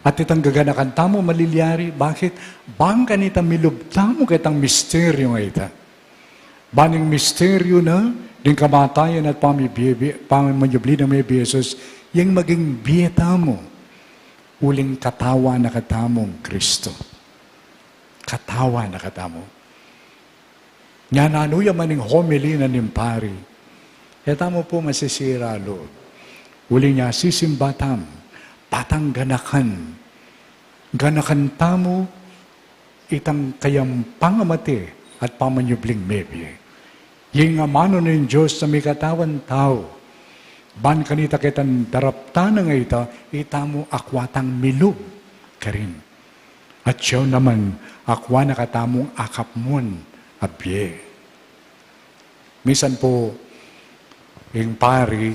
At itang gaganakan tamu malilyari, bakit? Bang kanita milub tamu ketang misteryu a ita. Ban ing misteryu na ning kamatayan at pamibie-, pamanyubli nang mebie i Jesus, yang maging bie tamu, uling katawan na katamu nang Kristo. Katawan na katamu. Nya nanu ya man ing homily na ning pari, e tamu pu masisira lub. Uling nya sisimba tamu, patang ganakan. Ganakan tamu itang kayang pangamate at pamanyubling mebie. Ing amanu ning Dios a mikatawan tau. Ban kanita ketang daraptan a ita, itamu akwa tang milub karin. At siya naman, akwa na katamung akapmun a bie. Misan pu, ing pari,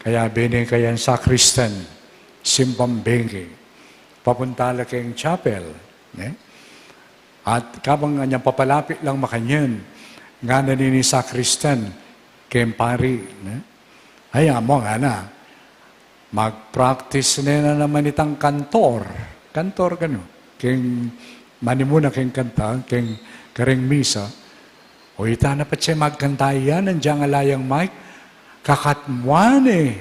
kayabe ne kayang sakristan, simbang bengke, papunta la keng chapel, ne? At kabang anyang papalapit lang makanyan, ngana ne ning sakristan keng pari, ne? Ay, amu, ngana, mag-practice ne na naman itang kantor. Kantor kanu. Keng manimuna keng kanta, keng kareng misa. O ita na patse magkanta ya, nandiyan ala yang mic. Kakatmuan ne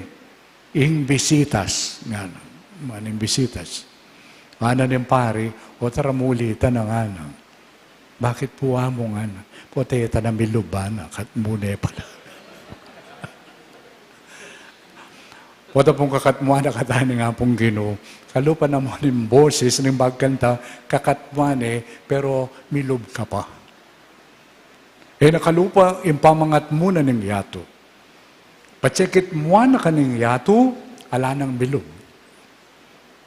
Ing bisitas, ngana. Maning bisitas. Ngana ning pari, "O tara, mulitan na," ngana. "Bakit pu, Among?" ngana. "Pota e ta na milub," ngana, katmu ne pala. Pota pung kakatmuan na kata ning Apung Ginu. Kalupa na mu ning boses ning bagkanta, kakatmuan ne, pero milub ka pa. E na kalupa ing pamangatmu na ning yatu. Patse kitmuan na ka ning yatu, ala nang milub.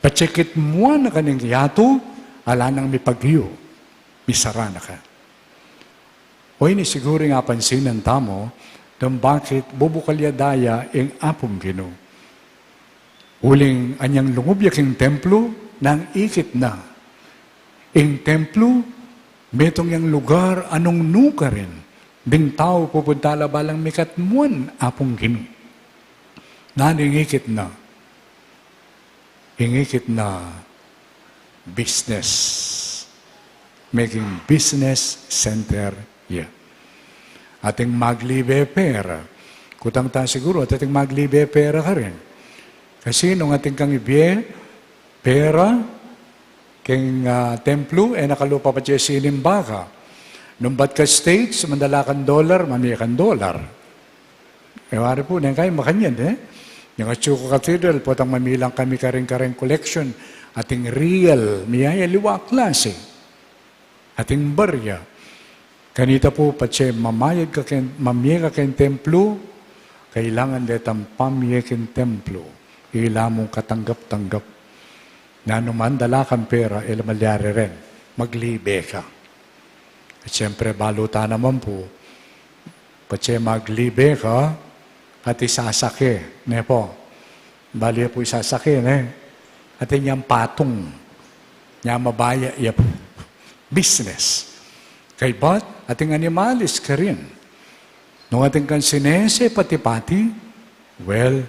Patse kitmuan na ka ning yatu, ala nang mipagyu, misara na ka. O ini siguru ing apansinan tamu, nung bakit bubukal ya daya ing Apung Ginu. Uling anyang lungub ya king templo, nang ikit na. Ing templo, metung yang lugar a nung nukarin ding tau pupunta la balang mikatmuan Apung Ginu. Nanu ing ikit na? Ing ikit na business. Meging business center ya. Ating maglibe pera. Kutang ta siguru, ating maglibe pera karin. Kasi nung ating kang ibie pera king, ah, templo, e na kalupa patse sinimba ka. Nung bat ka States, mandala kang dollar, mamie kang dollar. E wari pu, neng kai makanyan, e. Yang atsu ku cathedral, potang mamilang kami karing, karing collection, ating real, mie ya aliwa klase. Ating barya. Kanita pu, patse mamayad ka king, mamie ka king templo, kailangan detang pamie king templo. Ila mung katanggap-tanggap. Nanu man dala kang pera, e la malyari rin. Maglibe ka. At siyempre, balu ta naman pu, patse maglibe ka, at isasake, ne pu? Balu ya pu isasake, ne? Atin yang patung, yang mabaya ya pu. Business. Kaybat, ating animalis karin. Nung atin kang sinese pati-pati, well,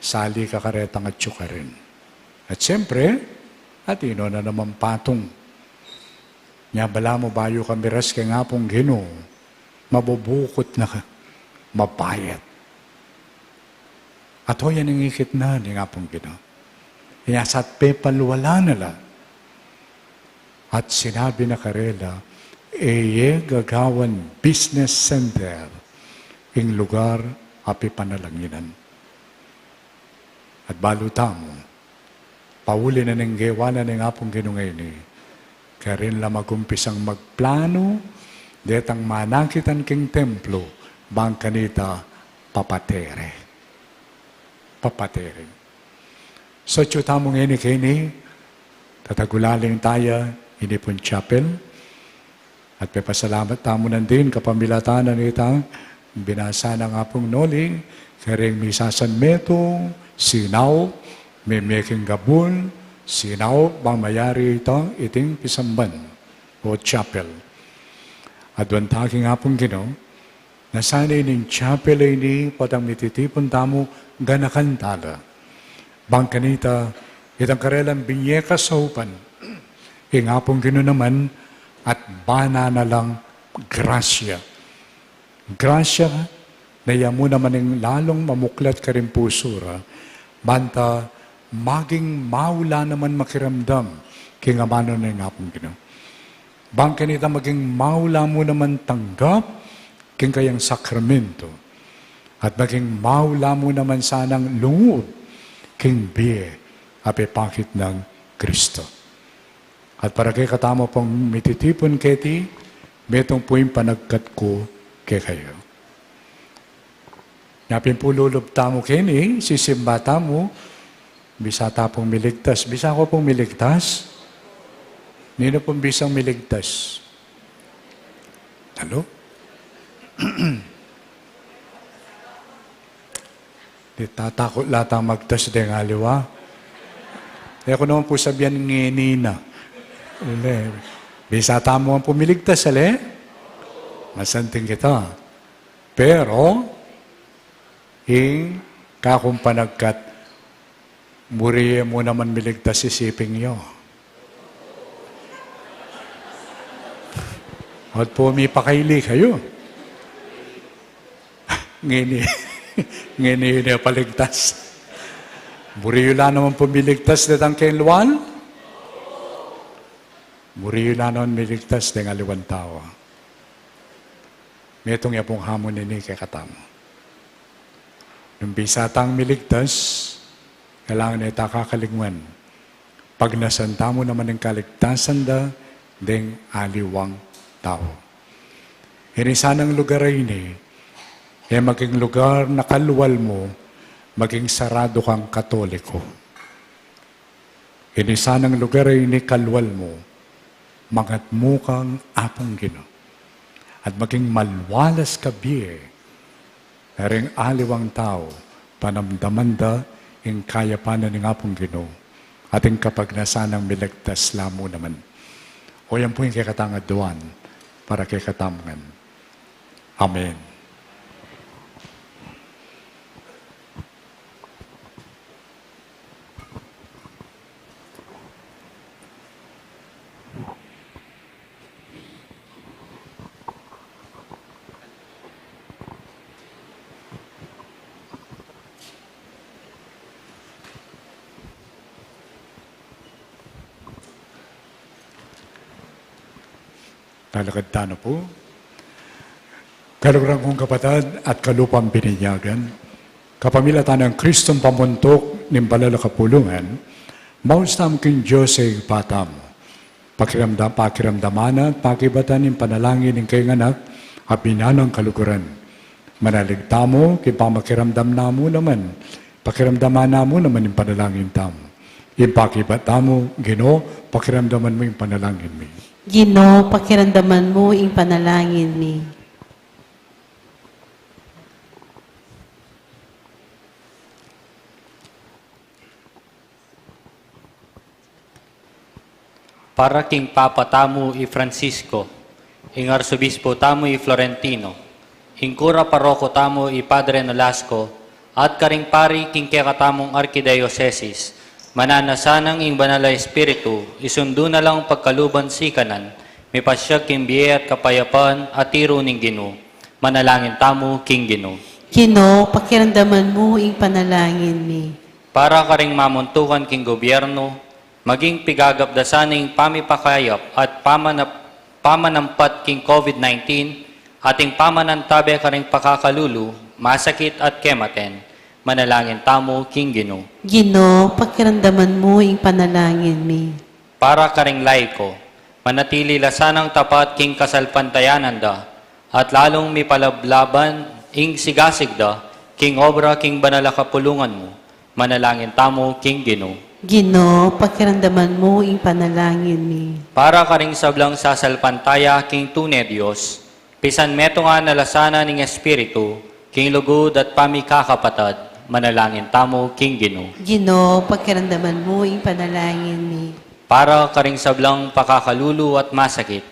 sali ka karetang atsu karin. At siyempre, atin no na naman patung. Nya balamu bayu ka miras king Apung Ginu, mabubukut na ka, mabayat. At o yan ing ikit na ning Apung Ginu. Nya sat pepalwala na la. At sinabi na karela, e ye gagawan business center ing lugar a pipanalanginan. At balu tamu, pauli na ning gewa na ning Apung Ginu ngeni, karin la magumpisang magplanu, detang manakitan king templo, bang kanita papatere. Papatere. So, atsu tamu ngeni keni, tatagulaling taya, ini pung chapel, at pepasalamat tamu nandin kapamilatan na nita, binasa nang Apung Noli, karing misasan metung, sinaup, meme king gabun, sinaup, bang mayari ita, iting pisamban, o chapel. Aduan ta king Apung Ginu, na sana ining chapel a ini potang mititipun tamu ganakan tala. Bang kanita, itang karelang binye kasaupan, ing Apung Ginu naman, at bana na lang grasya. Grasya, na ya mu naman ing lalung mamuklat karing pusu ra, banta maging maula naman makiramdam, king amanu na ning Apung Ginu. Bang kanita maging maula mu naman tanggap king kayang sakramento, at maging maula mu naman sanang lungub king bie a pepakit nang Kristo. At para kekatamu pung mititipun keti, metung pu ing panagkat ku kekayu. Nya pin pu lulub tamu keni, sisimba tamu, bisa ta pung miligtas. Bisa ku pung miligtas? Ninu pung bisang miligtas? Halo? Di tatakut la tang magtas deng aliwa. E ku naman pu sabian ngeni na. Uli. Bisa tamu pung miligtas, ali? Masanting kita. Pero, ing kakung panagkat, muri ye mu naman miligtas isiping yu. At pu mipakaili kayu. Ngeni, ngeni ne paligtas. Buri yu la naman pung miligtas detang kayang lual? Buri yu la naman miligtas deng aliwang tau? Metung ya pung hamun ini kekatamu. Nung bisa tang miligtas, kailangan ne ta kakalingwan, pagnasan tamu naman ing kaligtasan da deng aliwang tau. Ini sanang lugar a ini, e maging lugar na kalual mu, maging saradu kang Katoliko. Ini sanang lugar a ini, kalual mu, mangatmu kang Apung Ginu, at maging malualas ka bie, na ring aliwang tau, panamdaman da ing kayapan na ning Apung Ginu, at ing kapagnasan nang miligtas la mu naman. O yan pu ing kekatang aduan para kekatamu ngan. Amen. Talakad tana pu. Kaluguran kung kapatad at kalupang bininyagan, kapamilatan nang Kristong pamuntuk ning banal a kapulungan, maus tamu king Dios a Ibpa tamu. Pakiramdam, pakiramdaman at pakibatan ing panalangin ning kayang anak a binanang kaluguran. Manalig tamu, king pamakiramdam na mu naman, pakiramdaman na mu naman ing panalangin tamu. Ing pakibat tamu, Ginu, pakiramdaman mu ing panalangin mi. Ginu, pakiramdaman mu ing panalangin mi. Para king Papa tamu i Francisco, ing Arsobispo tamu i Florentino, ing kura paroko tamu i Padre Nolasco, at karing pari king kekatamung arkidiosesis, mananu na sanang ing Banal a Espiritu, isundu na lang pagkaluban sikanan, mipasyag king bie at kapayapan a tiru ning Ginu. Manalangin tamu king Ginu. Ginu, pakiramdaman mu ing panalangin mi. Para karing mamuntukan king gobyerno, maging pigagap da sana ing pamipakayap at pamanap-, pamanampat king COVID nineteen, at ing pamanantabe karing pakakalulu, masakit at kematen. Manalangin tamu king Ginu. Ginu, pakiramdaman mu ing panalangin mi. Para karing laiko, manatili la sanang tapat king kasalpantayanan da, at lalung mipalablaban ing sigasig da king obra king banal a kapulungan mu. Manalangin tamu king Ginu. Ginu, pakiramdaman mu ing panalangin mi. Para karing sablang sasalpantaya king tune Dios, pisan metungan na la sana ning Espiritu king lugud at pamikakapatad, manalangin tamu king Ginu. Ginu, pakiramdaman mu ing panalangin mi. Para karing sablang pakakalulu at masakit,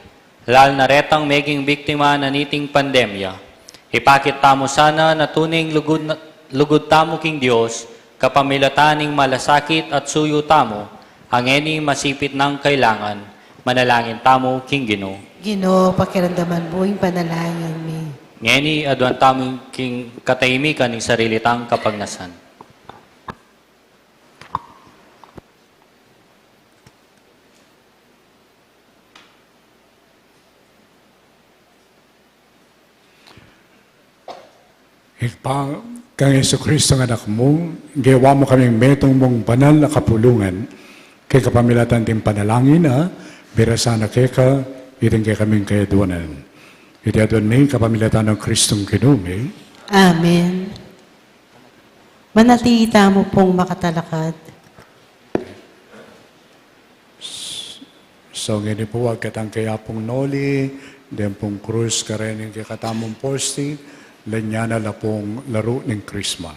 lal na retang meging biktima na niting pandemya, ipakit tamu sana na tuning lugud na, lugud tamu king Dios, kapamilatan ning malasakit at suyu tamu, a ngeni masipit nang kailangan. Manalangin tamu king Ginu. Ginu, pakiramdaman mu ing panalangin mi. Ngeni, aduan tamu king katahimikan ning sarili tang kapagnasan. Ibpa, kang Jesucristo a Anak mu, gewa mu kaming metung mung banal a kapulungan, king kapamilatan ding panalangin a birasan na keka iting kekaming kayaduanan. Iti aduan mi kapamilatan nang Kristong Ginu mi. Amen. Manatili tamu pung makatalakad. So, ngeni pu, agkatang kaya pung noli, deng pung krus, kareng kekatamung posti, lanya na la pung laru ning Krisma.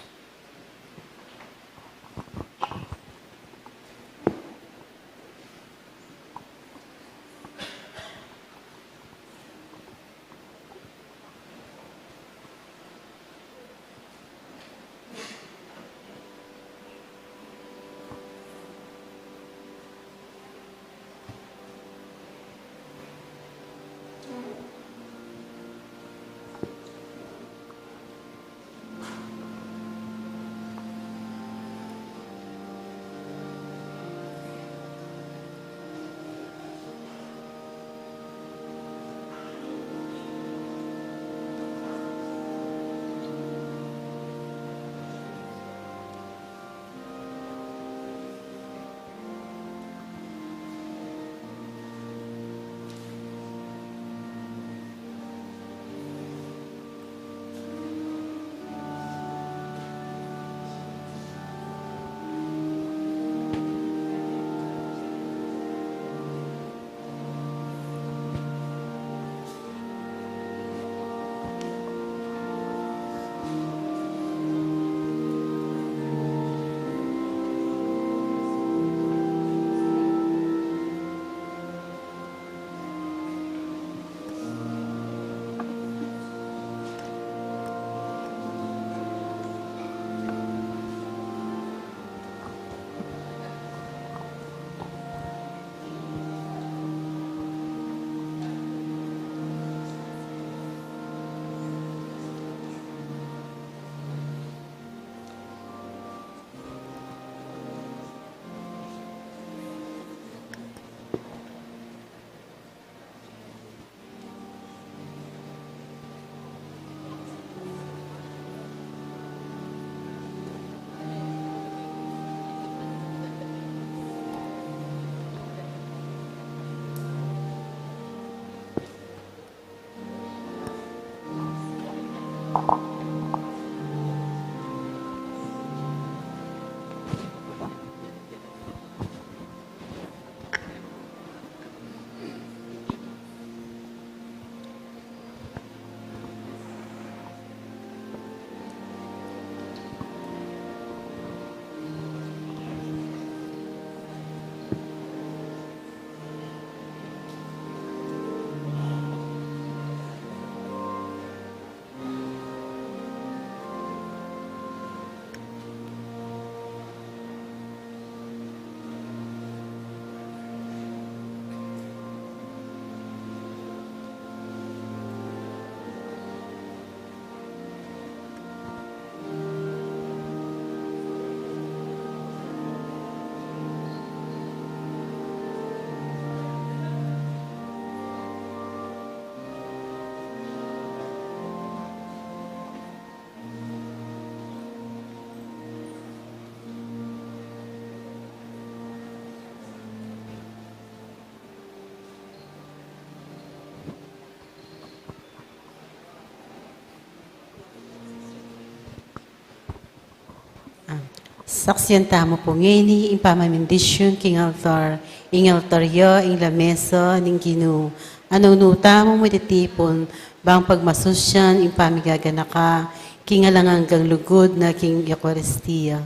Saksian tamu pu ngeni ing pamamindisyun king altar, ing altar ya ing lamesa ning Ginu. Anu-anu tamu mititipun bang pagmasusyan ing pamigaganaka king alang anggang lugud na king Eukaristia.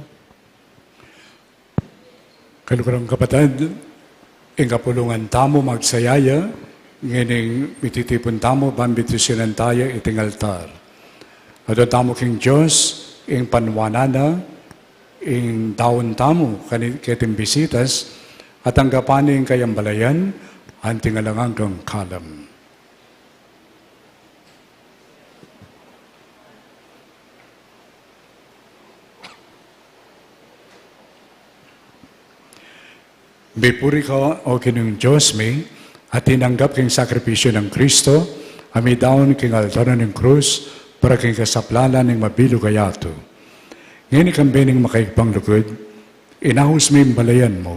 Kaluguran kung kapatad, ing kapulungan tamu magsaya ya, ngening mititipun tamu ban bendisyunan taya iting altar. Adwan tamu king Dios, ing panuanan na, ing daun tamu, kani-, keting bisitas, at tanggapan ne ing kayang balayan, anting alang anggang kalam. Mipuri ka, O Ginung Dios mi, a tinanggap king sakripisyu nang Kristo, a midaun king altar na ning krus, para king kasaplalan ning mabilug a yatu. Ngeni kambe ning makaibang lugud, inaus mi ing balayan mu,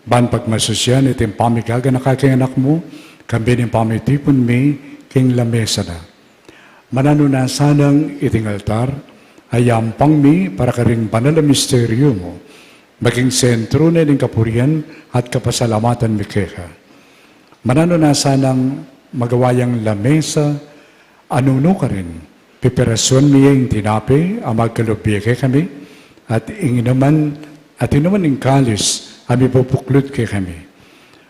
ban pagmasusyan iting pamigaganaka king Anak mu, kambe ning pamitipun mi king lamesa na. Mananu na sanang iting altar, a yampang mi para karing banal a misteryu mu, maging sentru na ning kapurian at kapasalamatan mi keka. Mananu na sanang magawa yang lamesa, a nung nukarin, pipirasuan mi ya ing tinape, a magkalub ya kekami, at ing inuman, at inuman ing kalis, a mibubuklud kekami.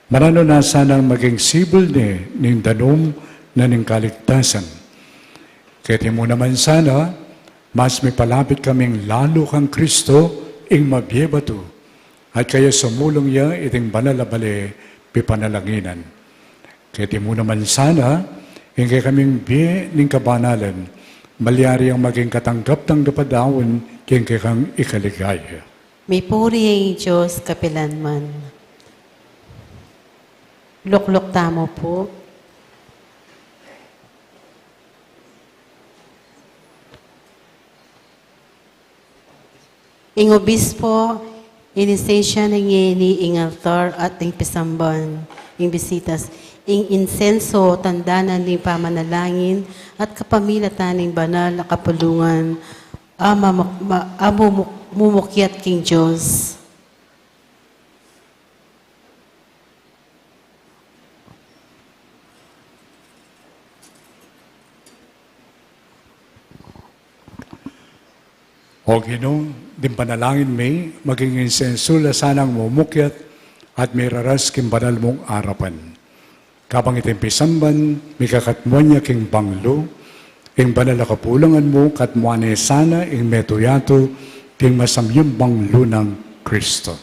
Mananu na sanang maging sibul ne ning danum na ning kaligtasan. Keti mu naman sana, mas mipalapit kaming lalu kang Kristo, ing mabie batu, at kaya sumulung ya iting banal a bale pipanalanginan. Keti mu naman sana, ing kekaming bie ning kabanalan, malyari yang maging katanggap-tanggap a daun king kekang ikaligaya. Mipuri ing Dios kapilanman. Lukluk tamu pu. Ing obispo, inisensya na ngeni ing altar at ing pisamban, ing bisitas, ing insenso, tanda na ning pamanalangin at kapamilatan ning banal a kapulungan, a mamuk-, ma-, a mumuk-, mumukyat king Dios. O Ginu, ding panalangin mi, maging insensu la sanang mumukyat at miraras king banal mung arapan. Kabang iting pisamban, mikakatmuan ya king banglu, ing banal a kapulungan mu, katmuan ne sana ing metung yatu king masamyang banglu nang Kristo.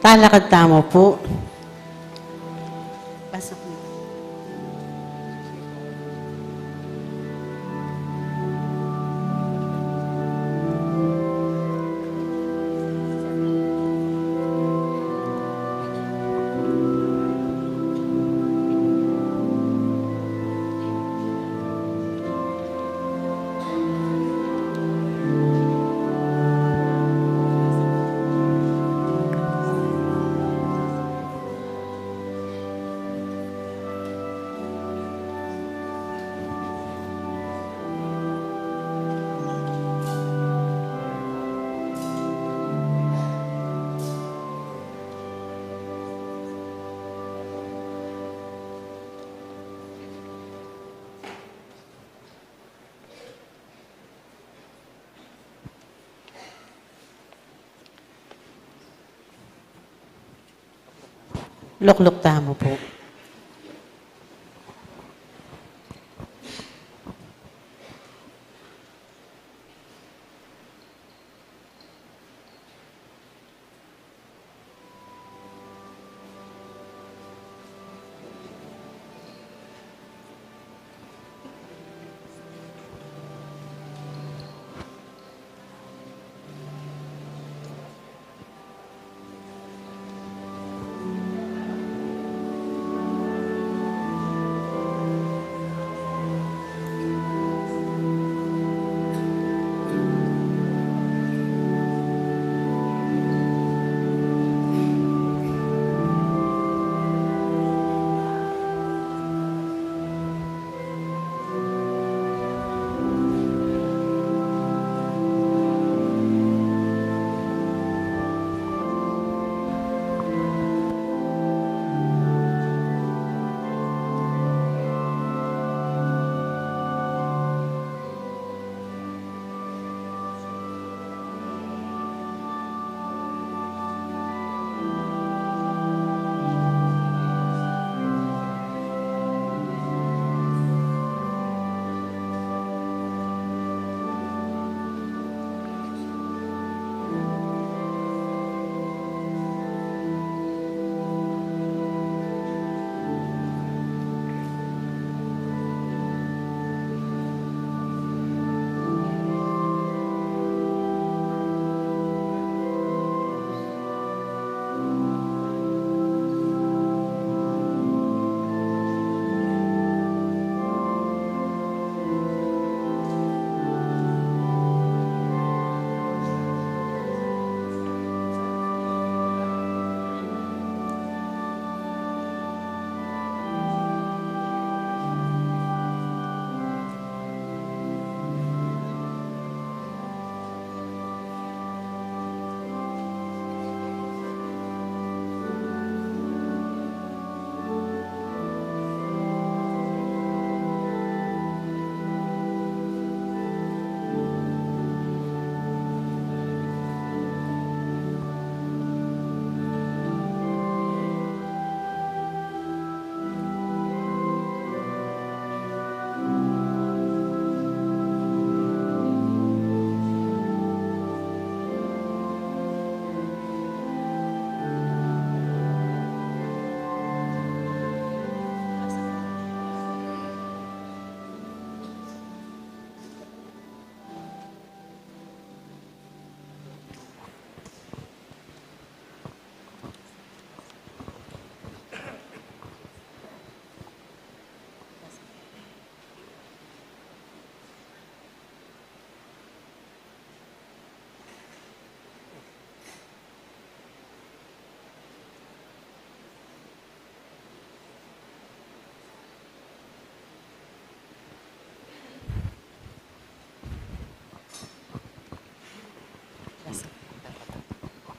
Talakad tamu pu. Pasok na. Lukluk tamu pu.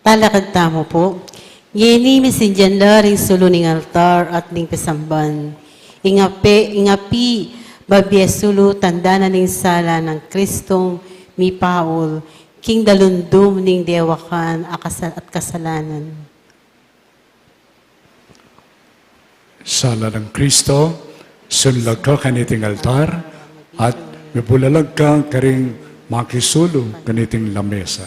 Talakad tamu pu. Ngeni misindian la ring sulu ning altar at ning pisamban. Ing api, ing api, babie sulu, tanda na ning sala nang Kristong mipaul king dalundum ning dewakan a kasa-, at kasalanan. Sala nang Kristo, sunlag ka kaniting altar, at mibulalag ka karing makisulu kaniting lamesa.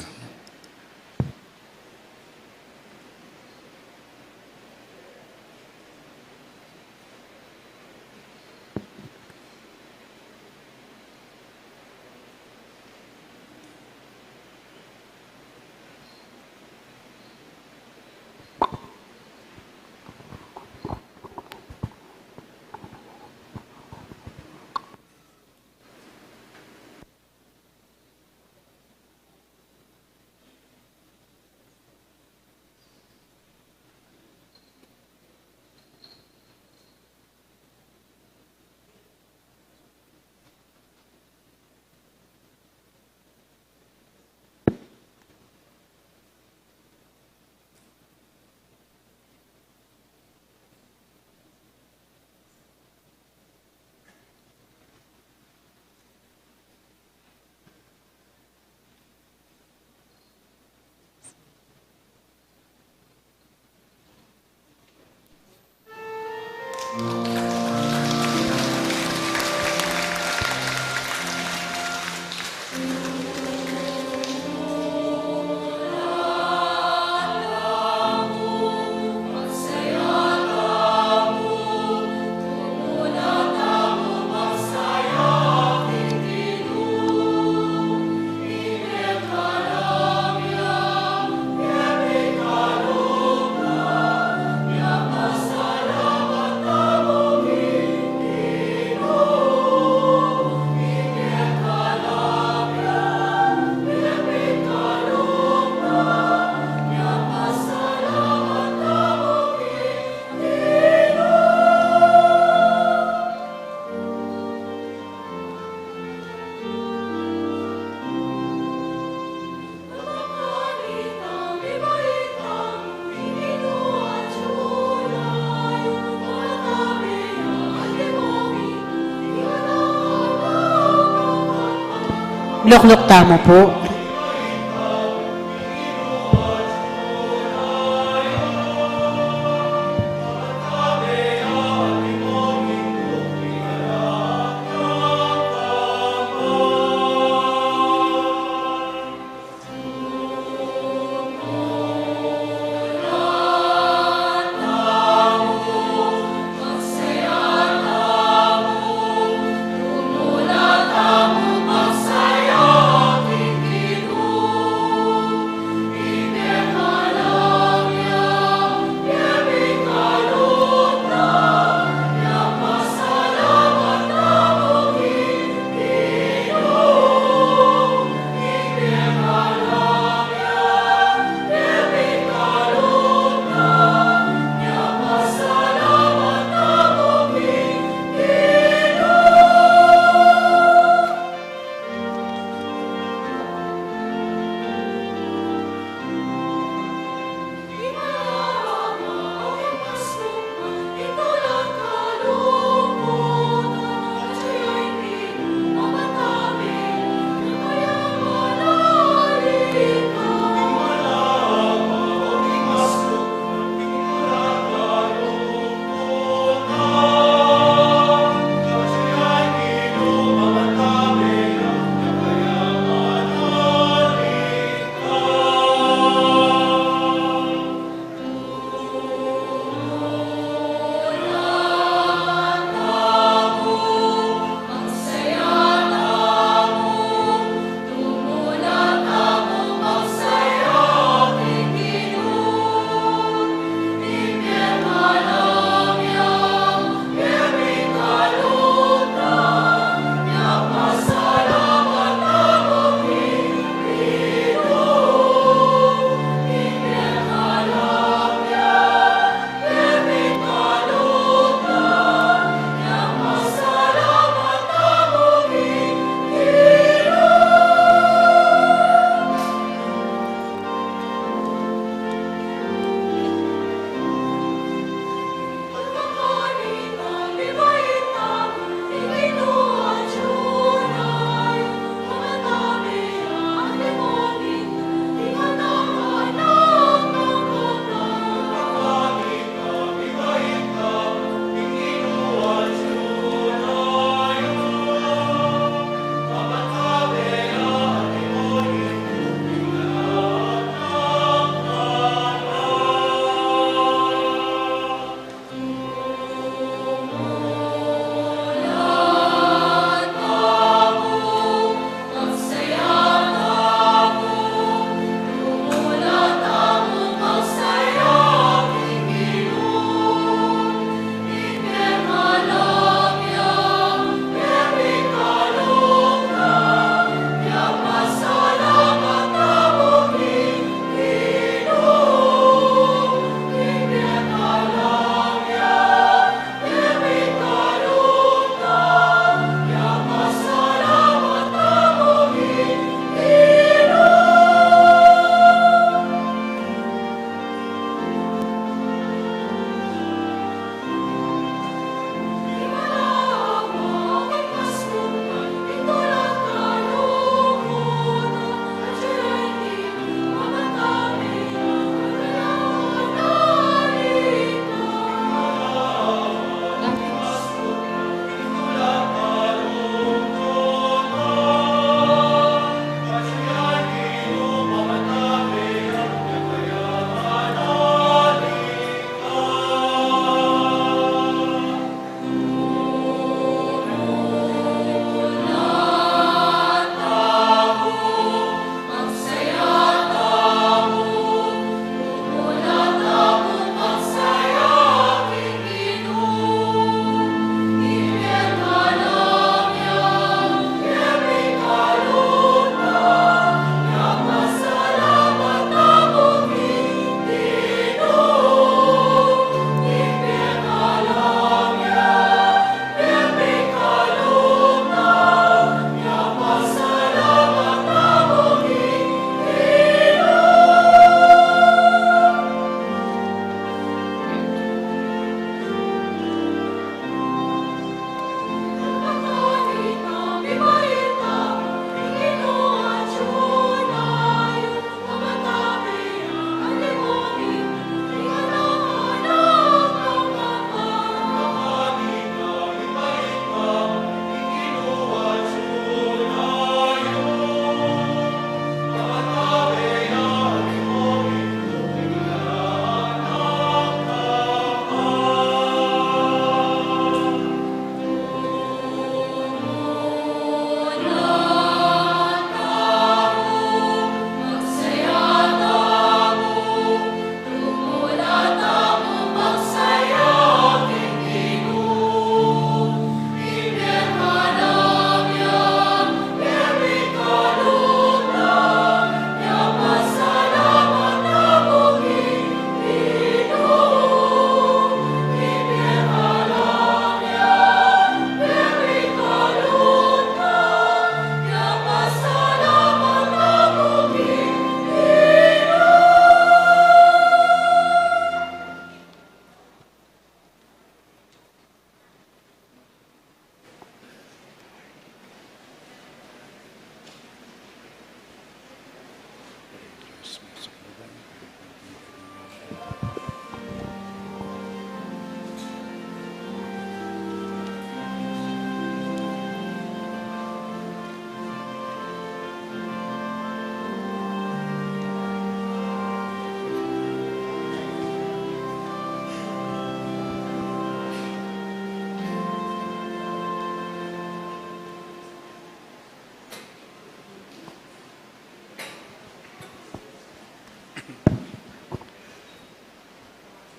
Lukluk tamu pu.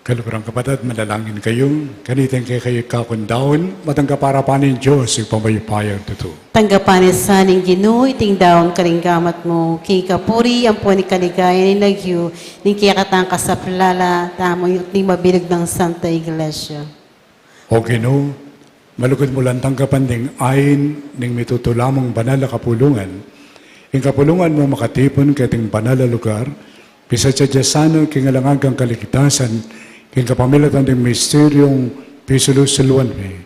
Kaluguran kapatad, manalangin kayu. Kanitang kekayu kakundaun, matanggap arapan ning Dios, Ibpang mayupayang tutu. Tanggapan na sa ning Ginu iting daun karing gamat mu, king kapurian ampon ning kaligayan ning lagyu ning kekatang kasaplalan, tamu ning mabilug nang Santa Iglesia. O Ginu, malugud mu lang tanggapan ding ain ning mitutula mung banal a kapulungan. Ing kapulungan mu makatipun keting banal a lugar, pisasadya sana king alang anggang kaligtasan, king kapamilatan ding misteryung pisulu-suluan mi.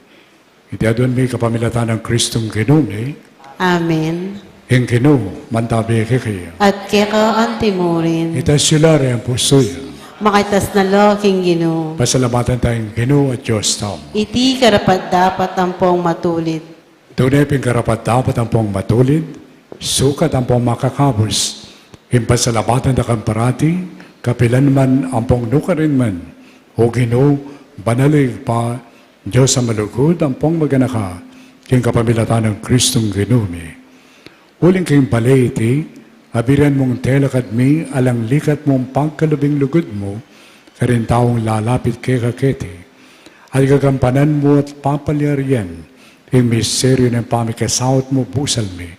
Iti aduan mi kapamilatan nang Kristong Ginu mi. Amen. Ing Ginu mantabi kekayu. At keka antimurin. Itas yu la ring pusu yu. Makaitas na la king Ginu. Pasalamatan taya ing Ginu a Dios tamu. Iti karapat-dapat ampong matulid. Tune pin karapat-dapat ampong matulid, sukat ampong makakabus, ing pasalamatan da kang parati, kapilan man ampong nukarin man. O Ginu, banal a Ibpa, Dios a malugud ampong maganaka, king kapamilatan nang Kristong Ginu mi. Uling king bale iti, abiran mung telakad mi, alang likat mung pagkalubing lugud mu, karing taung lalapit keka keti. At gagampanan mu at papalyarian, ing misteryu ning pamikasaut mu busal mi.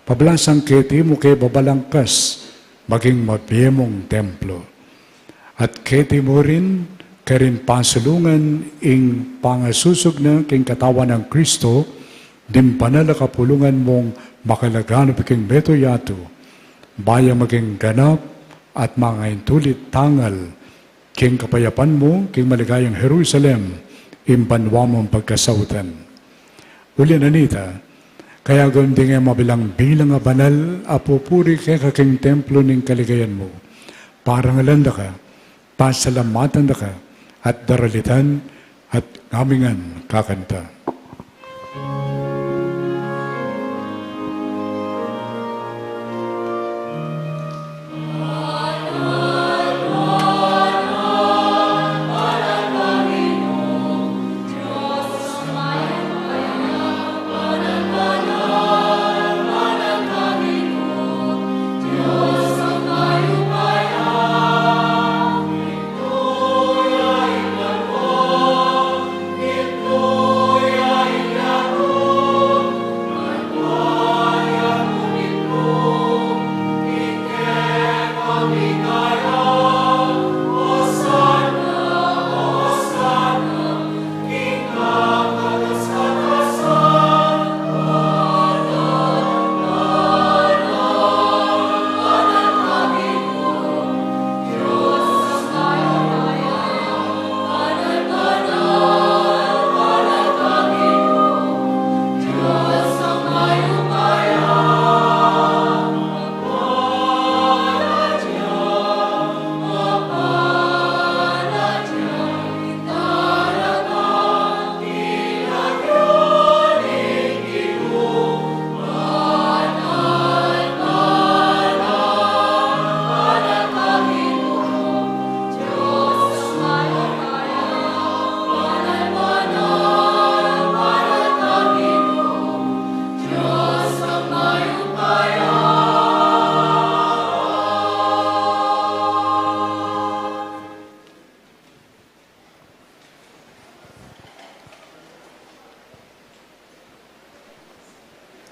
Pablasang keti mu ke babalangkas, maging mabie mung templo. At keti mu rin, karin pasulungan ing pangasusug na king katawan nang Kristo, ding banal a kapulungan mung makalaganap king meto yatu, baya maging ganap at mangaintulid tangal, king kapayapan mu, king maligayang Jerusalem, ing banua mung pagkasautan. Uli na nita, kaya gawang ding e mabilang-bilang a banal a pupuri keka king templo ning kaligayan mu. Parangalan da ka, pasalamatan da ka, at daralitan, at ngamingan kakanta.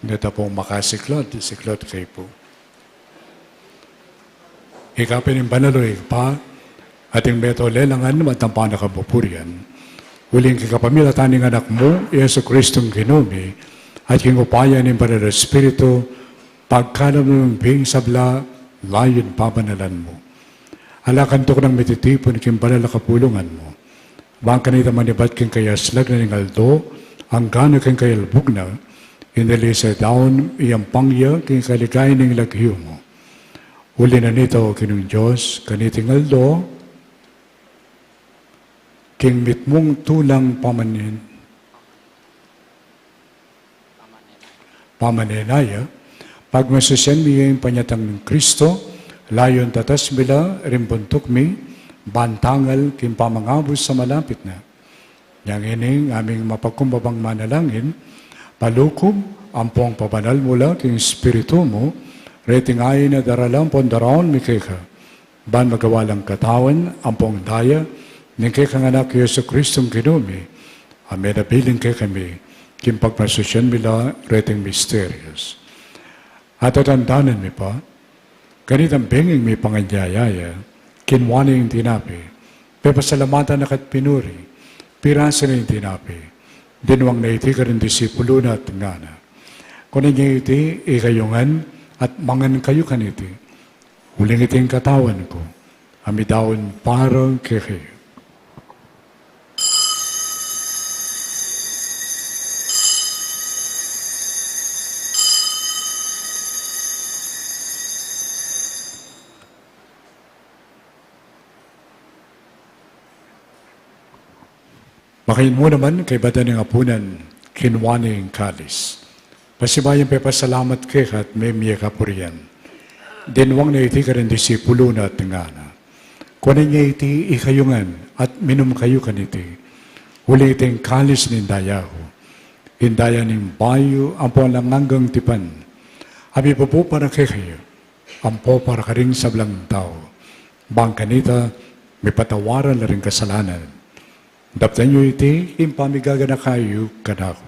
Ngeta pung makasiklaud, siklaud kayu pu. Ika pin ing banal, O Ibpa, at ing meto lelangan, at ing panakamupurian. Uling king kapamilatan ning Anak mu, Jesu Kristong Ginu mi, at king upaya ning Banal a Espiritu, pagkalub ning sabla, layun pabanalan mu. Ala kang tuknang mititipun king banal a kapulungan mu. Bang kanita manibat king kayaslag na ning aldo, anggang king kayalbug na, inalisan da ing yampang ya king kaligayan ning lagyu mu. Uli na nita, O Ginung Dios, kaniting aldo, king mitmung tulang pamanin, pamanenaya, pagmasusian mi ing panyatang nang Kristo, layun tatas mi la ring buntuk mi, ban tangal king pamangabus a malapit na. Inyang ini ing aming mapagkumbabang manalangin, palukub ampong pabanal mu la king Espiritu mu, reting ain a daralan ampong daraun mi keka, ban magawa lang katawan ampong daya ning kekang Anak, Jesucristong Ginu mi, a menabilin kekami king pagmasusyan mi la reting misterios. At tatandanan mi pa, kanitang benging mipanganyaya ya, kinua ne ing tinape, pepasalamatan na ka't pinuri, pirasu ne ing tinape, dinwang na iti karing disipulu na at ngana: Kunan ye iti ikayu ngan at mangan kayu kaniti, uling iti ing katawan ku, a midaun para kekayu. Makain mu naman, kaybat da ning apunan, kinua ne ing kalis, pasibayu yang pepasalamat keka at memie kapurian, dinwang na iti karing disipulu na at ngana: Kunan ye iti ikayu ngan at minum kayu kaniti, uling iti ing kalis ning daya ku, ing daya ning bayu ampong alang anggang tipan, a mibubu para kekayu ampo para karing sablang tau, bang kanita mipatawaran la ring kasalanan. Daptan yu iti king pamigaganaka yu kanaku.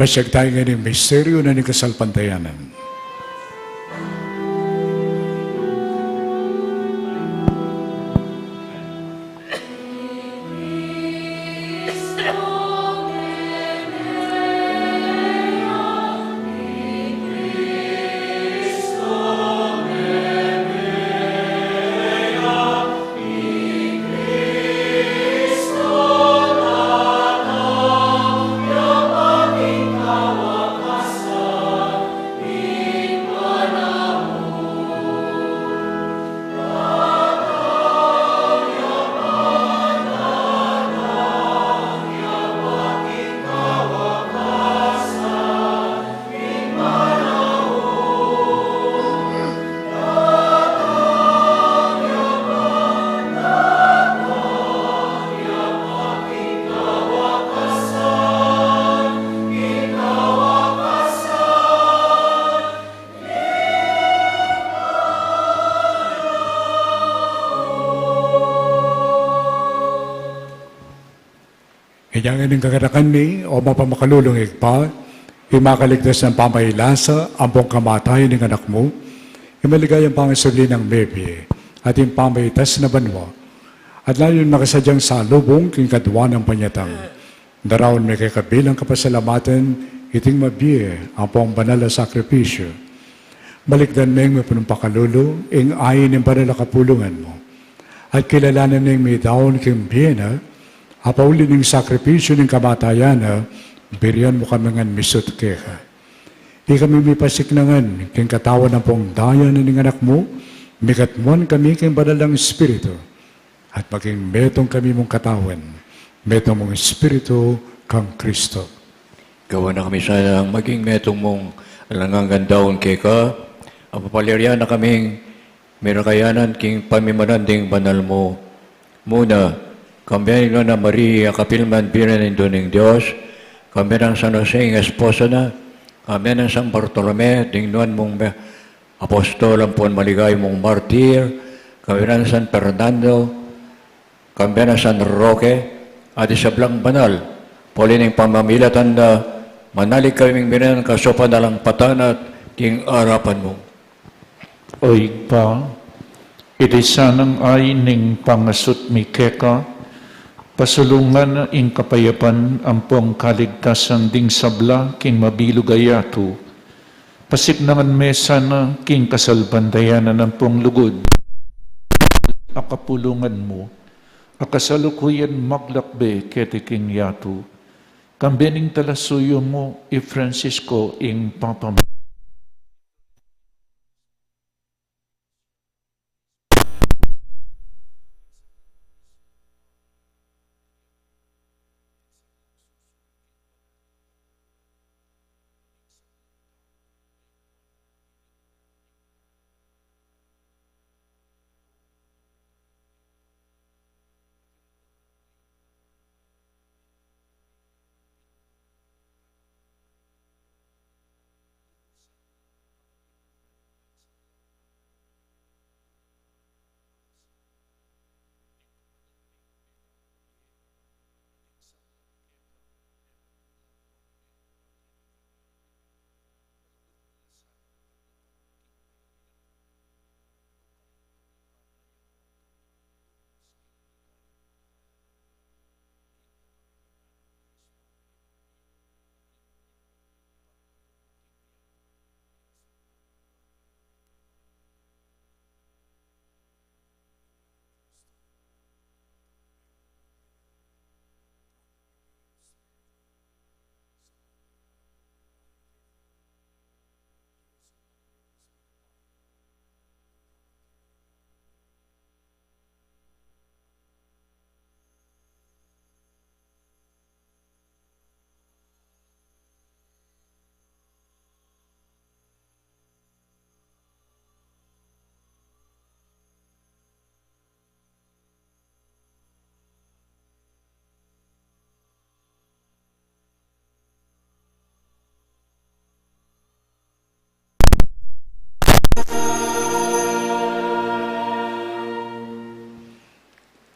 Pasiag tamu ngening misteryu na ning kasalpantayanan. Inya ngening kaganakan mi, o mapamakalulung Ibpa, ing makaligtas nang pamailasa ampong kamatayan ning Anak mu, ing maligayang pangasubli nang mebie, at ing pamaitas na banua, at layun makasadyang salubung king kadua nang panyatang, daraun mi keka bilang kapasalamatan iting mabie ampong banal a sakripisyu. Balikdan meng mipunung pakalulu ing ain ning banal a kapulungan mu, at kilalanan meng midaun king bie na, a pauli ning sakripisyu ning kamatayan na, burian mu kami ngan misut keka. Ikami mipasiknangan king katawan ampong daya na ning Anak mu, mikatmuan kami king Banal a Espiritu, at maging metung kami mung katawan, metung mung Espiritu kang Kristo. Gawan na kami sanang maging metung mung alang anggang daun keka, a papaliarian na kaming mirakayanan king pamimanan ding banal mu. Muna, kambe nang Nuan a Maria, kapilan man birhen ning Indu ning Dios, kambe nang San Jose ing esposo na, kambe nang San Bartolome, ding nuan mung me-, apostol ampon maligaya mung martir, kambe nang San Fernando, kambe nang San Roque, at ding sablang banal, pauli ning pamamilatan da, manalig kaming binanan kasaupan alang patnat king arapan mu. O Ibpa, iti sanang ain ning pangasut mi keka, pasulungan na ing kapayapan ampong kaligtasan ding sabla king mabilug a yatu, pasiknangan me sana king kasalpantayanan ampong lugud a kapulungan mu, a kasalukuyan maglakbe keti king yatu, kambe ning talasuyu mu i Francisco ing Papa mu.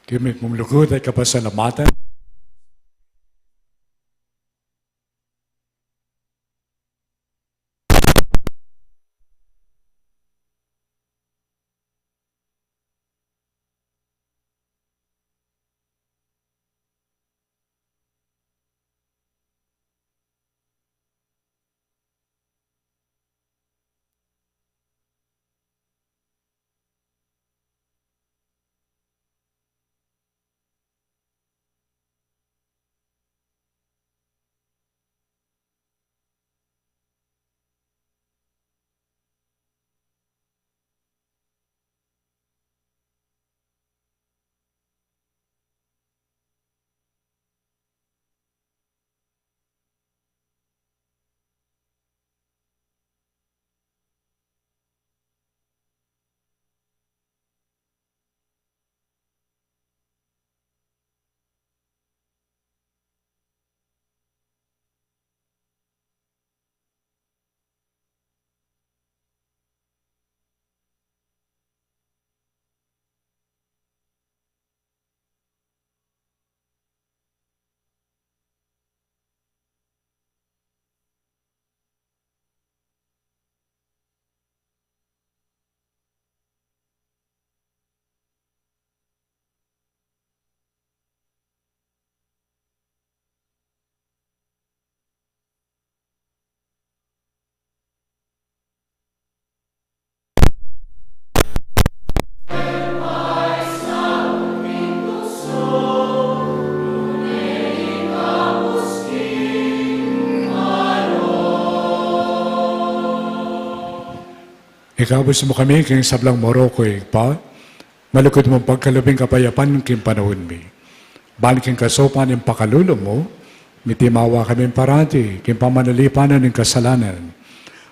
King mitmung lugud at kapasalamatan. Ikabus mu kami king sablang marok, Ibpa, malugud mung pagkalub ing kapayapan king panaun mi. Ban king kasaupan ning pakalulu mu, mitimawa kami parati king pamanalipanan ning kasalanan,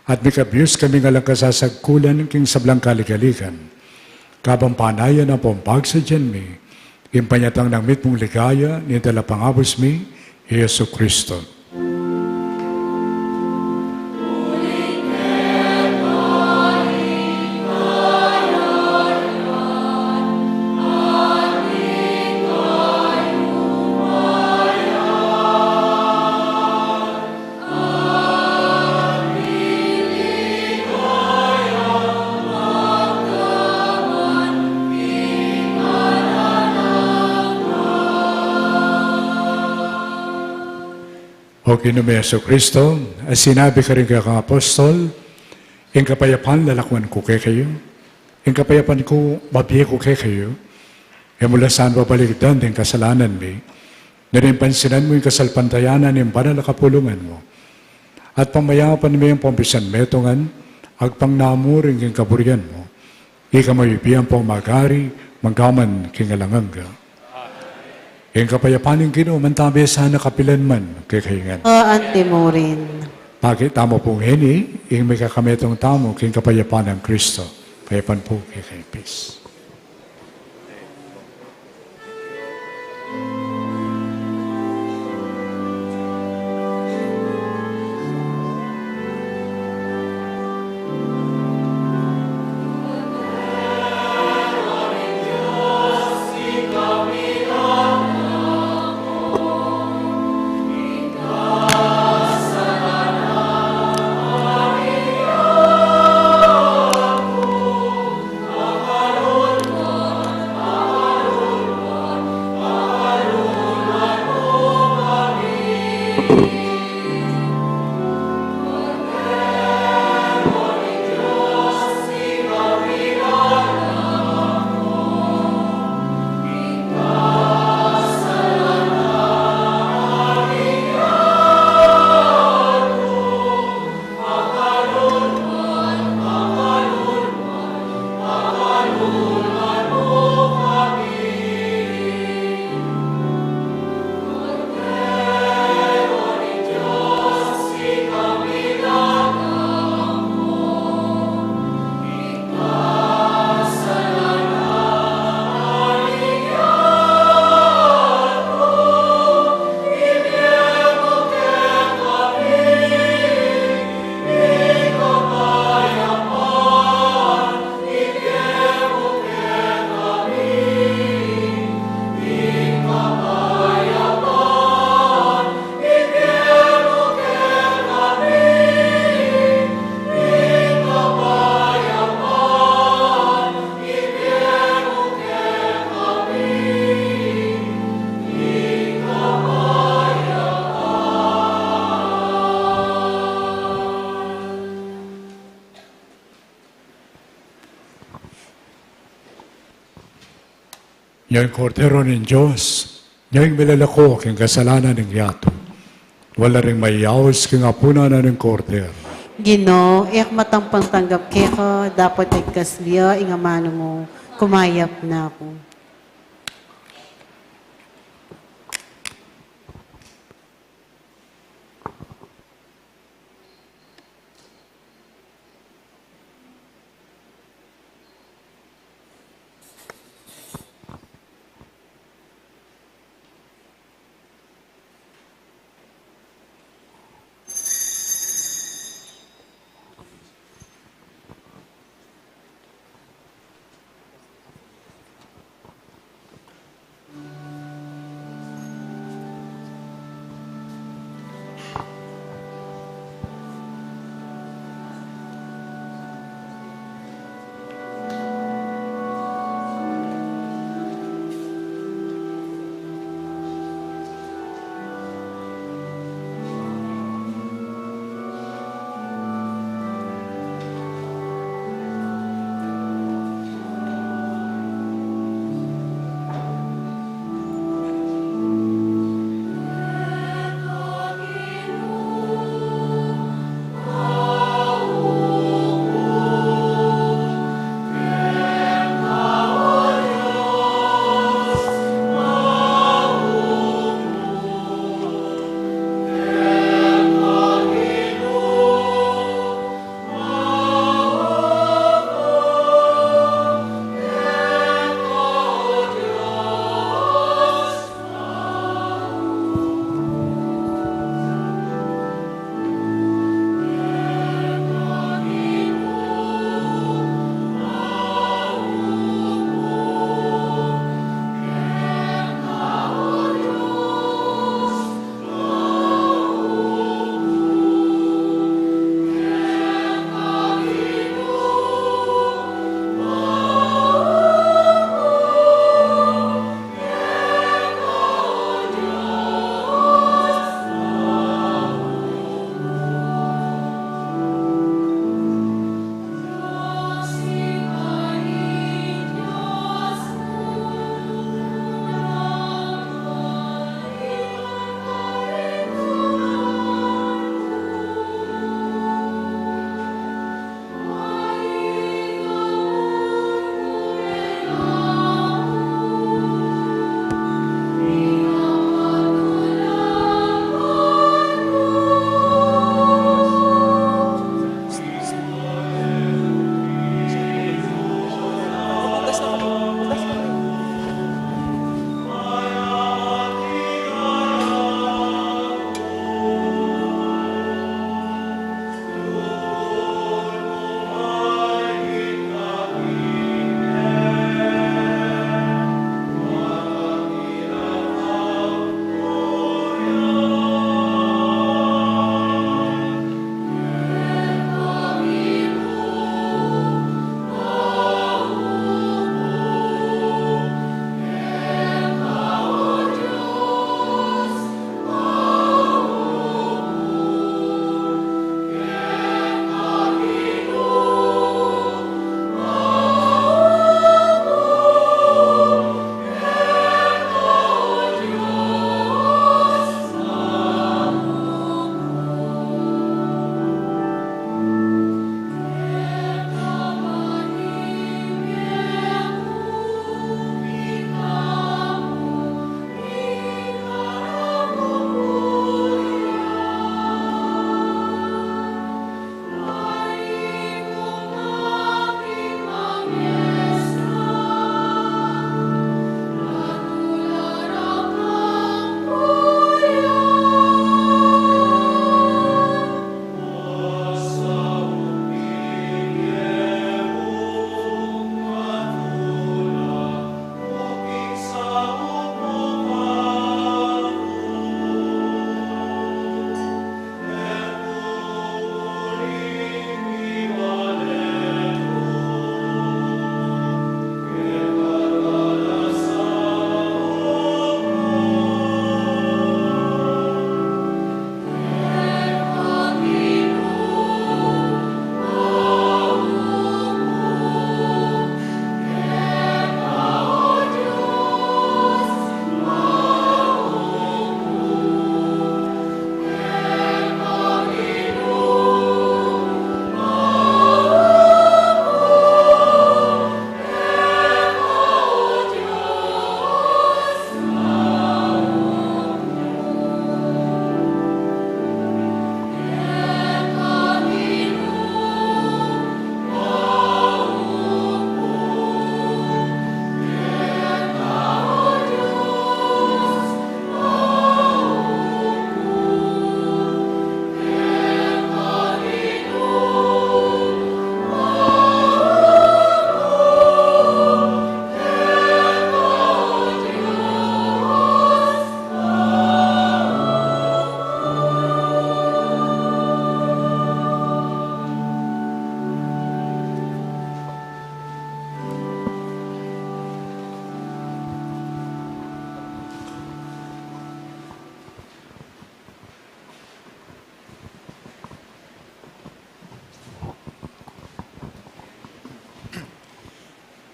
at mikabus kami king alang kasasagkulan king sablang kaligaligan. Kabang panayan ampong pagsadyan mi ing panyatang nang mitmung ligaya ning Talapangabus mi, i Jesucristo. O Ginu ming Jesucristo, a sinabi karing kekang apostol, ing kapayapan lalakwan ku kekayu, ing kapayapan ku bibie ku kekayu, e mu la sana babalikdan ding kasalanan mi, nune pansinan mu ing kasalpantayanan ning banal a kapulungan mu. At pamayapan mi ampong misan metungan, agpang namu ring king kaburian mu. Ika mabibie ampong magari, mangga man king alang angga. Ing kapayapan ning Ginu, mantabi sana kapilan man kekayu ngan. O, anti mu rin. Pakit tamu pu ngeni ing mikakametung tamu king kapayapan nang Kristo. Kapayapan pu kekayu. Peace. Yang Kordero ning Dios, yang milalako king kasalanan ning yatu. Wala ring mayaus king apunan na ning Kordero. Ginu, e ku matampang tanggap keka, dapot igkas mu la ing amanu mu, kumayap na ku.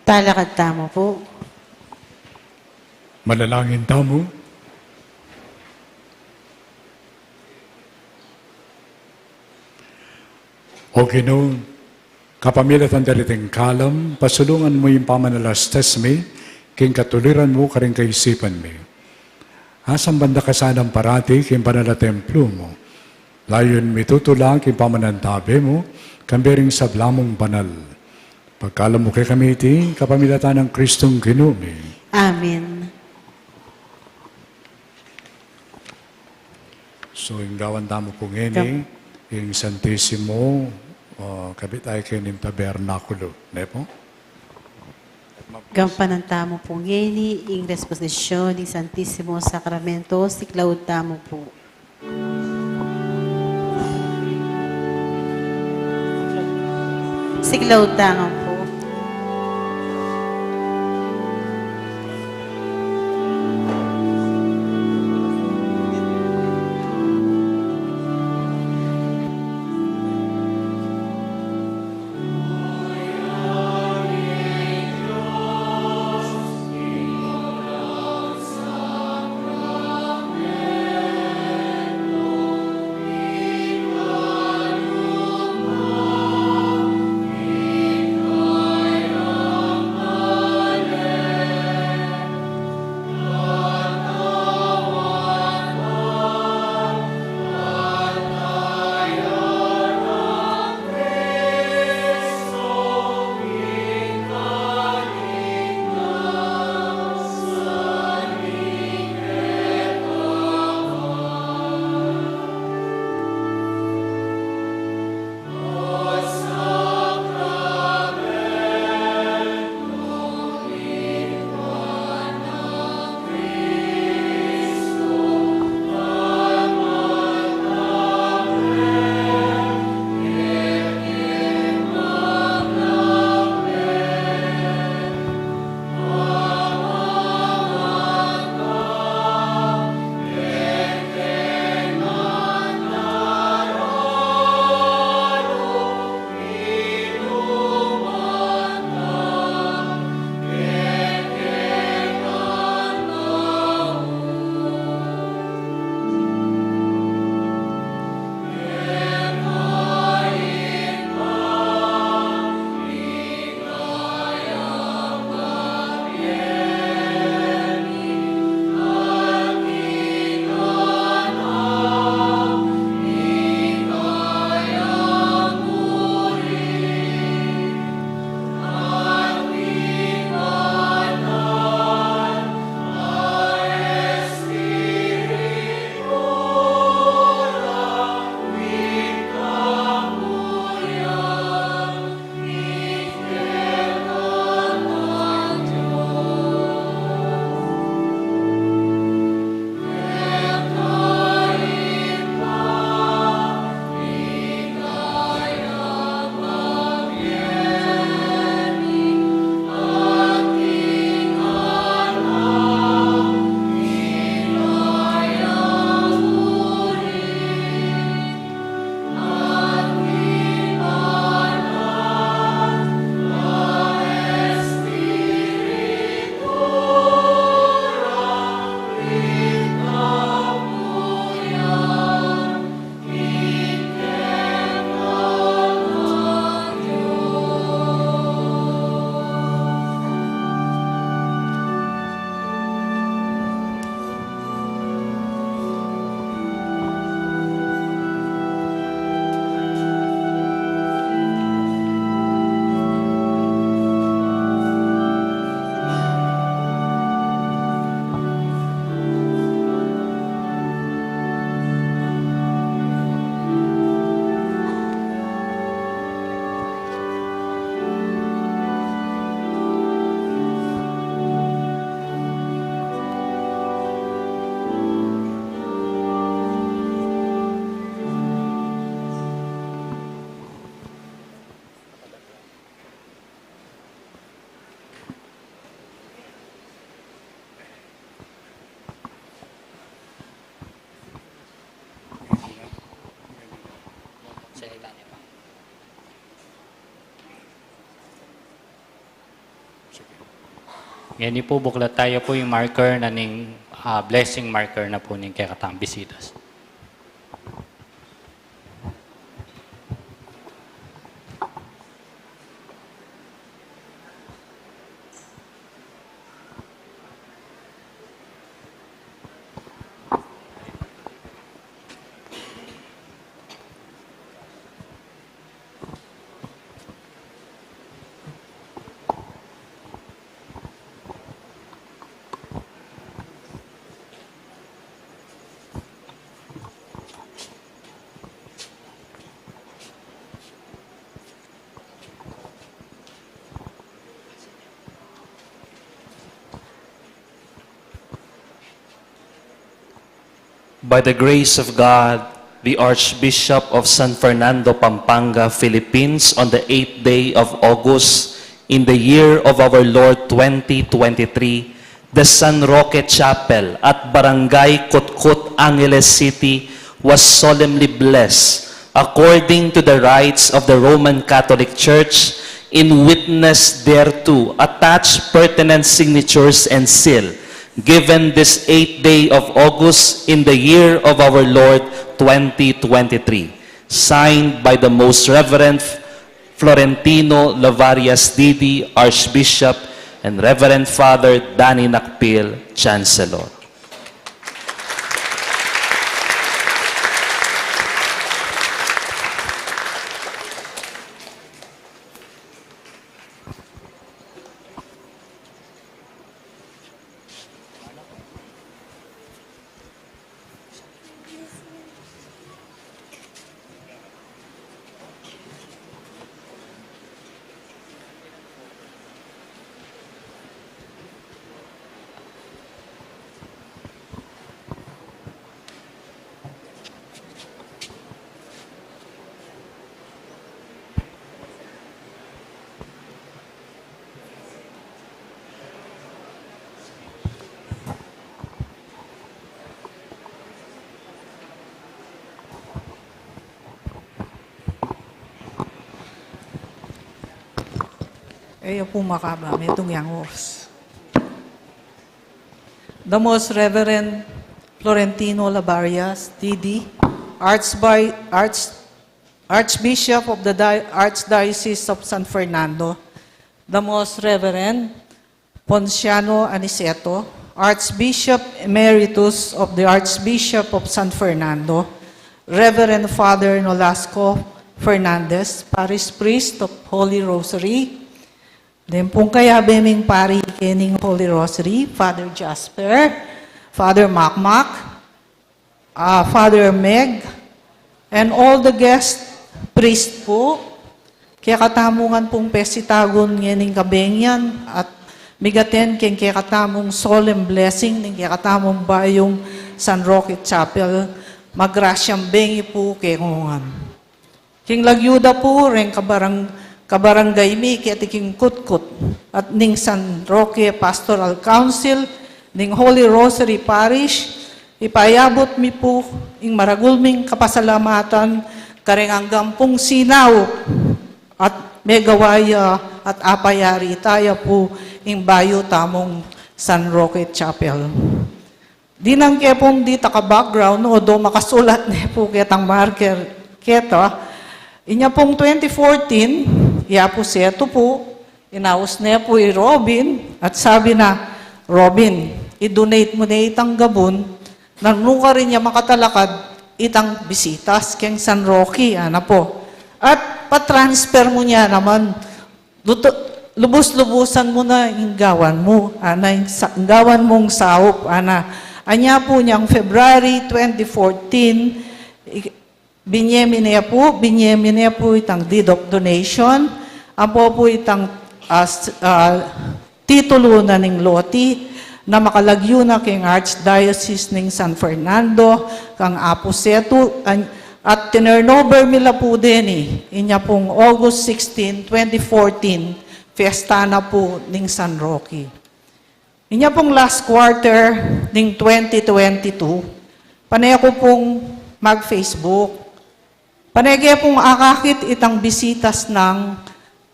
Talakad tamu pu. Manalangin tamu. O Ginu, kapamilatan dariting kalam, pasulungan mu ing pamanalastas mi king katuliran mu karing kaisipan mi. Asamban da ka sana parati king banal a templo mu. Layun mi tutula king pamanantabe mu, kambe ring sabla mung banal. Pagkalub mu kekami iti, kapamilatan nang Kristong Ginu mi. Amen. So, ing gawan tamu pu ngeni, ing Santisimo, ah, kabit tamu keni ning tabernakulo, ne pu? Gampanan tamu pu ngeni ing responsasyun ning Santisimo Sakramento, siklaud tamu pu. Siklaud tamu pu. Ngeni pu, buklat taya pu ing marker na ning, ah, blessing marker na pu ning kekatang bisitas. By the grace of God, the Archbishop of San Fernando, Pampanga, Philippines, on the eighth day of August, in the year of our Lord twenty twenty-three, the San Roque Chapel at Barangay Cutkut, Angeles City, was solemnly blessed according to the rites of the Roman Catholic Church. In witness thereto, attached pertinent signatures and seal, given this eighth day of August in the year of our Lord twenty twenty-three. Signed by the Most Reverend Florentino Lavarias Didi, Archbishop, and Reverend Father Danny Nakpil, Chancellor. E ya pu makaba, metung yang oras. The Most Reverend Florentino Labarias, D D, Archbi-, Arch-, Archbishop of the Di-, Archdiocese of San Fernando, the Most Reverend Ponciano Aniceto, Archbishop Emeritus of the Archbishop of San Fernando, Reverend Father Nolasco Fernandez, Parish Priest of Holy Rosary, den pung kayabe ming pari kening Holy Rosary, Father Jasper, Father Makmak, ah, Father Meg, and all the guest priest pu, kekatamung pung pesitagun ngening kabeng yan, at mig-attend keng kekatamung solemn blessing ning kekatamung bayung San Roque Chapel, magrasyang bengi pu kekong ngan. King lagyu da pu reng kabarang-, kabarangay mi keti king Cutkut at ning San Roque Pastoral Council ning Holy Rosary Parish, ipayabut mi pu ing maragul ming kapasalamatan kareng anggang pung sinaup at megawa ya at apayari taya pu ing bayu tamung San Roque Chapel. Dinan ke pung dita ka-background, although makasulat ne pu ketang marker keta, inya pung twenty fourteen, i Apu Setu pu, inaus ne pu i Robin, at sabi na, "Robin, i-donate mu ne itang gabun, nanu karin ya makatalakad itang bisitas keng San Roque," ana pu. At pa-transfer mu ne naman, lutu-, lubus-lubusan mu na ing gawan mu, ana, ing sa-, ing gawan mung saup, ana. Anya pu inyang February twenty fourteen, i-, binye mi ne pu, binye mi ne pu itang deed of donation, ampo pu itang, ah, s-, ah, titulu na ning loti, na makalagyu na keng Archdiocese ning San Fernando, kang Apu Setu, an-, at tinurnover mi la pu deni, inya pung August sixteen, twenty fourteen, fiesta na pu ning San Roque. Inya pung last quarter ning twenty twenty-two, pane ku pung mag-Facebook. Pane ke pung akakit itang bisitas nang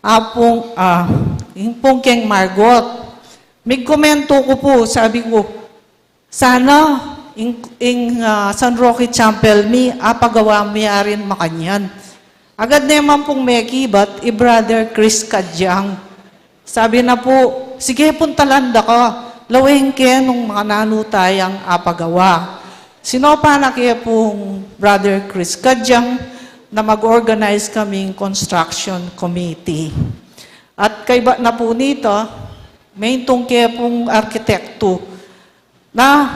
Apung, ah, ing pung keng Margot. Migkomento ku pu, sabi ku, sana ing, ing, ah, San Roque Chapel mi, apagawa mi arin makanyan. Agad ne man pung mekibat i Brother Chris Kadyang. Sabi na pu, sige, puntalan da ka, lawen ke nung makananu tayang apagawa. Sinopa na ke pung Brother Chris Kadyang na mag-organize kaming construction committee. At kaybat na pu nita, maintun ke pung arkitektu na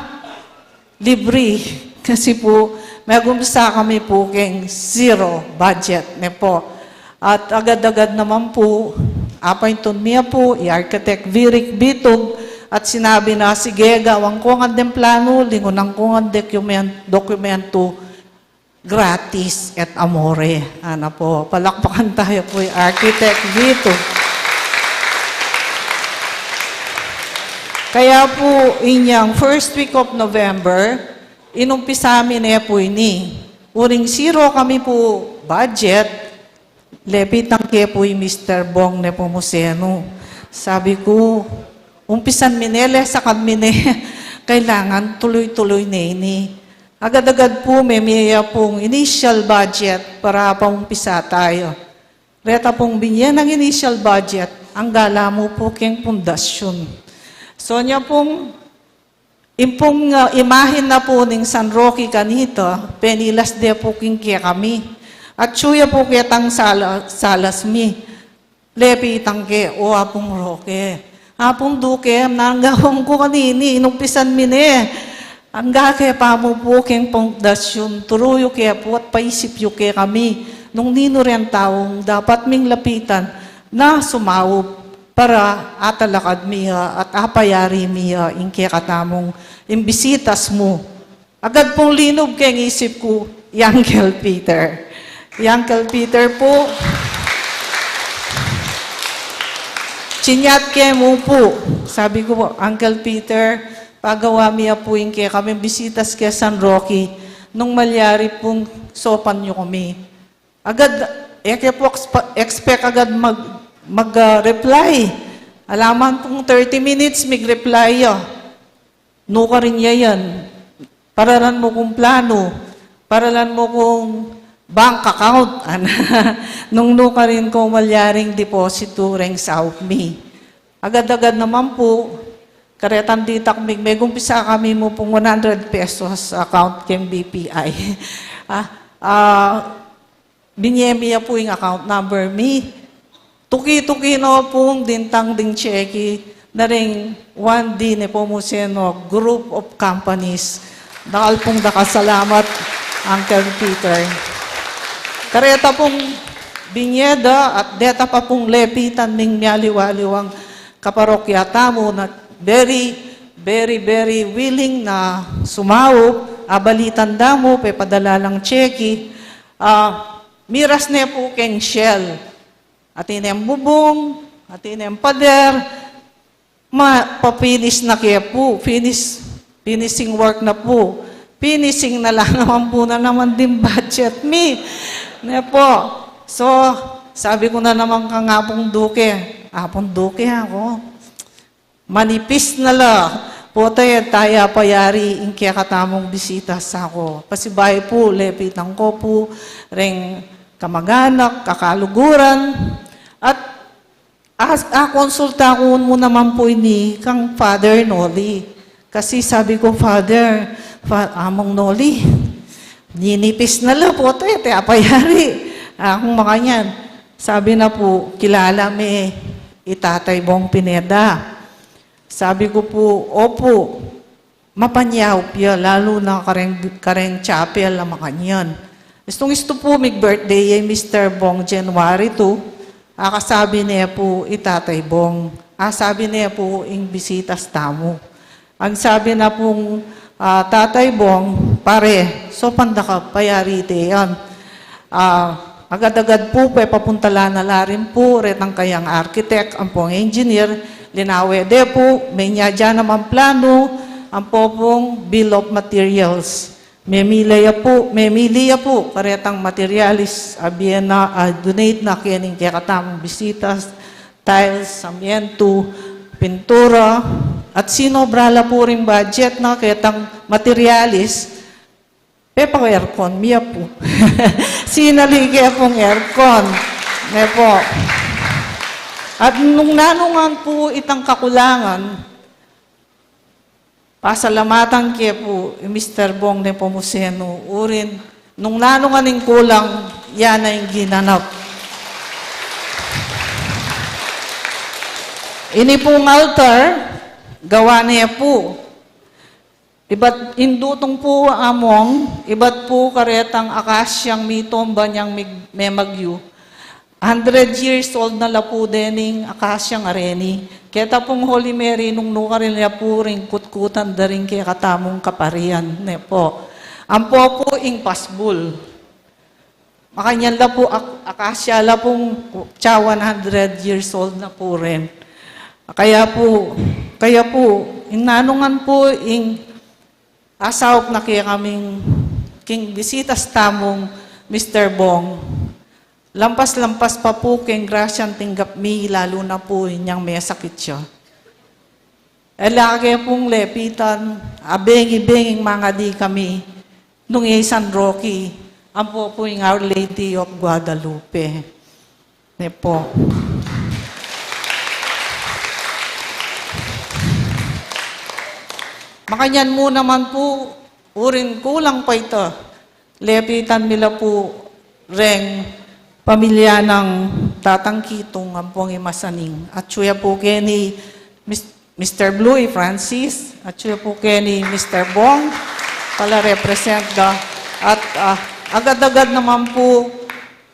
libre. Kasi pu, megumpisa kami pu keng zero budget ne pu. At agad-agad naman pu, apaintun mi ya pu i Architect Viric Bitug, at sinabi na, sige, gawan ko ngan deng planu, lingunan ko ngan dokumen-, dokumentu, gratis et amore. Ana pu, palakpakan taya pu i Architect Vito. Kaya pu, inyang first week of November, inumpisa mi ne pu ini. Uling zero kami pu budget, lepitan ke pu i Mister Bong Nepomuceno. Sabi ku, umpisan mi ne, le, sakan mi ne. Kailangan tuloy-tuloy ne ini. Agad-agad pu, mie ya pung initial budget para paumpisa taya. Reta pung binye nang initial budget, angga la mu pu keng pundasyun. So, nya pung, ing pung, ah, imahen na pu ning San Roque kanita, penilas de pu king kekami. Atsu ya pu ketang sala-, salas mi. Lepitan ke, o Apung Roque. Apung Duque, nanu ing gawan ku kanini, inumpisan mi ne. Angga ke pa mu pu keng pundasyun, turu yu ke pu at paisip yu kekami nung ninu reng taung dapat ming lapitan na sumaup para atalakad mi ya at apayari mi ya ing kekatamung imbisitas mu. Agad pung linub keng isip ku, i Uncle Peter. I Uncle Peter pu, chinyat ke mu pu. Sabi ku, Uncle Peter, pagawa mi ya pu ing kekaming bisitas keng San Roque, nung malyari pung saupan yu kami. Agad, e ke pu expe-, expect agad mag, mag, ah, reply. Ala man pung thirty minutes, mig-reply ya. Nukarin ya yan. Paralan mu kung planu, paralan mu kung bank account. Ana, nung nukarin ku malyaring depositu reng saup mi. Agad-agad naman pu, karetang ditak mig-, megumpisa kami mu pung one hundred pesos account keng B P I. Ah, ah, binye mi ya pu ing account number mi. Tuki-tuki na pung dintang ding tseki na ring Juan D. Nepomuceno Group of Companies. Dakal pung dakal salamat, Uncle Peter. Kareta pung binye da at deta pa pung lepitan ning mialiwa-aliwang kaparokya tamu na very, very, very willing na sumaup, abalitan da mu, pepadala lang tseki. Ah, miras ne pu keng Shell. Atin neng bubung, atin neng pader, ma, pa-finish na ke pu, finish, finishing work na pu. Finishing na la naman pu, na naman ding budget mi. Ne pu. So, sabi ku na naman kang Apung Duque, Apung Duque, aku, manipis na la. Pota, e taya payari ing kekatamung bisitas ku. Pasibayu pu, lepitan ku pu reng kamaganak, kakaluguran, at a, akonsulta ku mu naman pu ini kang Father Noli. Kasi sabi ku, Father, Fa-, Among Noli, ninipis na la, pota, e taya payari. Akung makanyan. Sabi na pu, kilala me i Tatay Bong Pineda? Sabi ku pu, opu, mapanyaup ya, lalu na kareng, kareng chapel a makanyan. Istung-istu pu, mig-birthday ya i Mister Bong January two, akasabi ne pu i Tatay Bong, asabi ne pu ing bisitas tamu. Ang sabi na pung, ah, Tatay Bong, pare, so panda ka payari te yan. Ah, agad-agad pu, pepapuntalan na la rin pu retang kayang architect ampong engineer, linawe de pu, menyadya naman planu, ampo pung bill of materials. Memili ya pu, memili ya pu karetang materials a bie na, a donate na keni king kekatamung bisitas, tiles, samientu, pintura, At sinobra la pu ring budget na ketang materialis, pepa-aircon mi ya pu. Sinali ke pung aircon. Ne po. At nung nanu ngan pu itang kakulangan, pasalamatan ke pu i Mister Bong Nepomuceno, uling nung nanu ngan ing kulang, ya na ing ginanap. Ini pung altar, gawa ne pu. Ibat, ing dutung pu among, ibat pu karetang akasyang mitomba inyang mig-, memagyu. Hundred years old na la pu dening akasyang areni. Keta pung Holy Mary, nung nukarin la pu ring kutkutan da ring kekatamung kaparian, ne po. Ampo pu ing pasbul. Makanyan la pu, ak-, akasya la pung tsa one hundred years old na pu rin. Kaya pu, kaya pu, ing nanu ngan pu ing asaup na kekaming king bisitas tamung Mister Bong. Lampas-lampas pa pu keng grasyang tinggap mi, lalu na pu inyang mesakit ya. E la ke pung lepitan, abengi-benging mangadi kami, nung e San Roque, ampo pu ing Our Lady of Guadalupe. Ne po. Makanyan mu naman pu, uling kulang pa ita. Lepitan mi la pu reng pamilya nang Tatang Kitung ampong i masaning. Atyu ya pu keni Mis-, Mister Blue, i Francis, atyu ya pu keni Mister Bong, pala represent da. At, ah, agad-agad naman pu,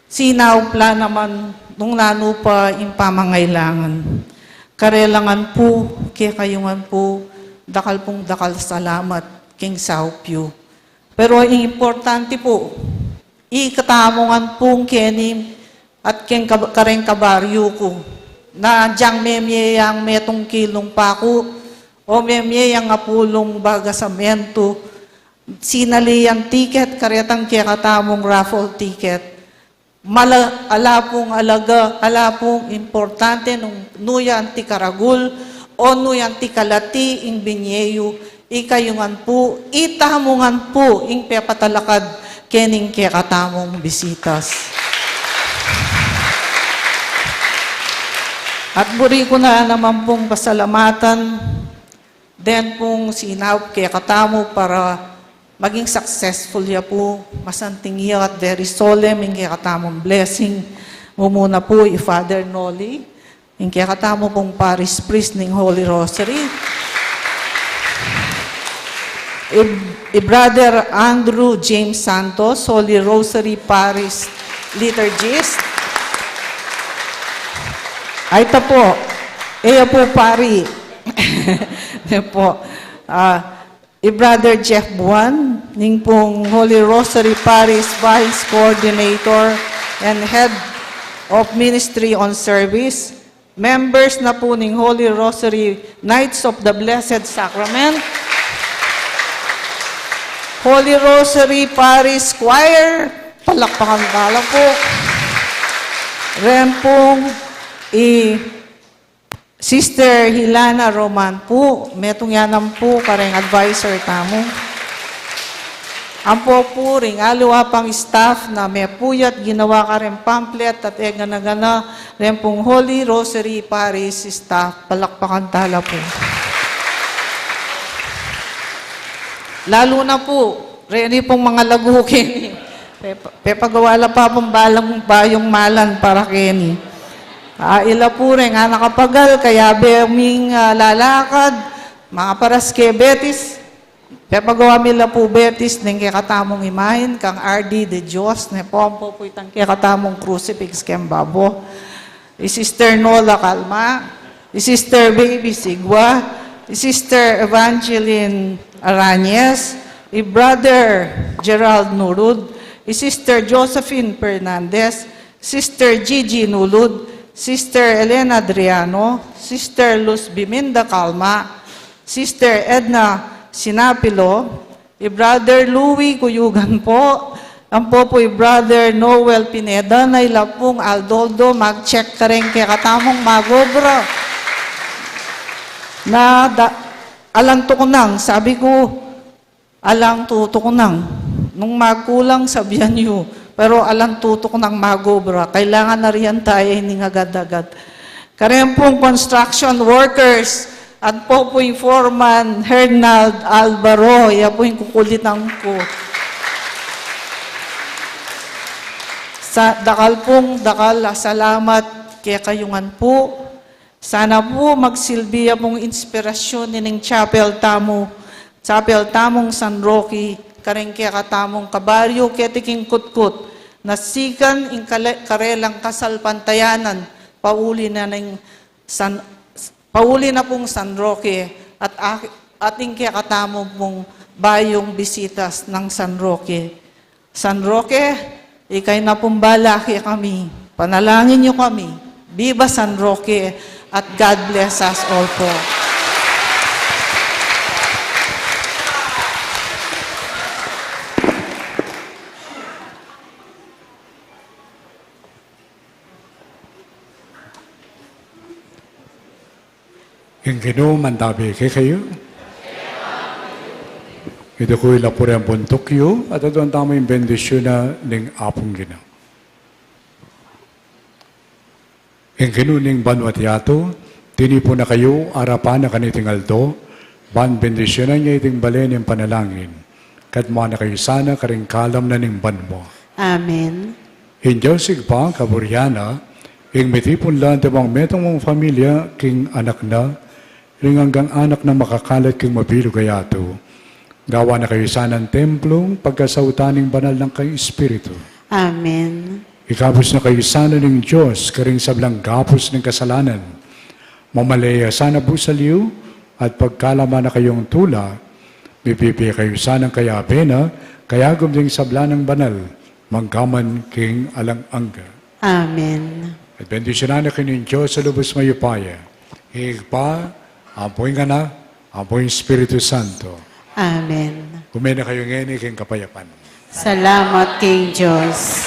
sinaup la naman nung nanu pa ing pamangailangan. Karelangan pu, kekayu ngan pu, dakal pung dakal salamat king saup yu. Pero ing importante pu, ikatamu ngan pung keni at keng kab-, kareng kabaryu ku, na agyang memie yang metung kilung paku, o memie yang apulung baga samentu, sinali yang tiket, karetang kekatamung raffle ticket. Mala-, ala pung alaga, ala pung importante nung nu ya anti karagul, o nu ya anti kalati ing binie yu, ikayu ngan pu, itamu ngan pu, ing pepatalakad kening kekatamung bisitas. At buri ku na naman pung pasalamatan, den pung sinaup kekatamu para maging successful ya pu, masanting ya at very solemn ing kekatamung blessing. Mumuna pu i Father Noli, ing kekatamu pung parish priest ning Holy Rosary. I, i Brother Andrew James Santos, Holy Rosary Parish liturgist. Ay, ita po. E ya po pari. Ne po. Ah, i Brother Jeff Buan, ning pung Holy Rosary Parish Vice Coordinator and Head of Ministry on Service. Members na pu ning Holy Rosary Knights of the Blessed Sacrament. Holy Rosary Parish Choir, palakpakan tala pu. Ren pung i Sister Hilana Roman pu, metung ya naman pu kareng adviser tamu. Ampo pu ring aliwa pang staff na mepuyat ginawa kareng pamphlet at e gana-gana, ren pung Holy Rosary Parish staff, palakpakan tala pu. Lalu na pu, reni pung mangalagu keni. Pepa-, pepagawa la pa pung balang bayung malan para keni. Ah, ila pu reng anak a pagal, kayabe ming, ah, lalakad, mangaparas ke Betis, pepagawa mi la pu Betis ning kekatamung imahen kang R D de Dios, ne po, ampo pu itang kekatamung crucifix keng babo. I Sister Nola Calma, i Sister Baby Sigua, i Sister Evangeline Arañez, i Brother Gerald Nulud, i Sister Josephine Fernandez, Sister Gigi Nulud, Sister Elena Adriano, Sister Luz Biminda Calma, Sister Edna Sinapilo, i Brother Louie Cuyugan po, ampo pu i Brother Noel Pineda, na ila pung aldo-aldo mag-check kareng kekatamung mag-obra. Na da-, alang tutuknang, sabi ku, alang tutuknang. Nung magkulang, sabian yu. Pero alang tutuknang mag-obra. Kailangan na riyan tamu ining agad-agad. Kareng pung construction workers, at pu ing foreman, Hernald Alvaro, ya pu ing kukulitan ku. Sa, dakal pung, dakal a salamat kekayu ngan pu. Sana pu magsilbi ya pung inspirasyon ining chapel tamu, chapel tamung San Roque, kareng kekatamung kabaryu keti king kutkut, na sikan ing kale-, karelang kasalpantayanan, pauli na ning San, pauli na pung San Roque, at ak-, at ing kekatamu pung bayung bisitas nang San Roque. San Roque, ika ing pumbalang kekami. Panalangin yu kami. Viva San Roque at God bless us all po. Ing Ginu mantabi kekayu. Iduku yu la pu ring buntuk yu, at aduan tamu ing bendisyun na ning Apung Ginu. Ing Ginu ning banua at yatu, tinipun na kayu arapan na kaniting aldo, ban bendisyunan ya iting bale ning panalangin. Katmuan na kayu sana karing kalam na ning banua. Amen. Ing Dios Ibpa kaburian, ing mitipun la antimong metung mung familia king anak na, ring anggang anak na makakalat king mabilug a yatu. Gawan na kayu sanang templung pagkasautan ning banal nang kayang Espiritu. Amen. Ikabus na kayu sana ning Dios karing sablang gapus ning kasalanan. Mamalaye ya sana busal yu, at pagkalaman na kayung tula, mibibie kayu sanang kayabe na, kayagum ding sabla nang banal, manggaman king alang angga. Amen. At bendisyunan na kayu ning Dios a lubus mayupaya, ing Ibpa, ampo ing Anak, ampo ing Espiritu Santo. Amen. Ume na kayu ngeni king kapayapan. Salamat king Dios.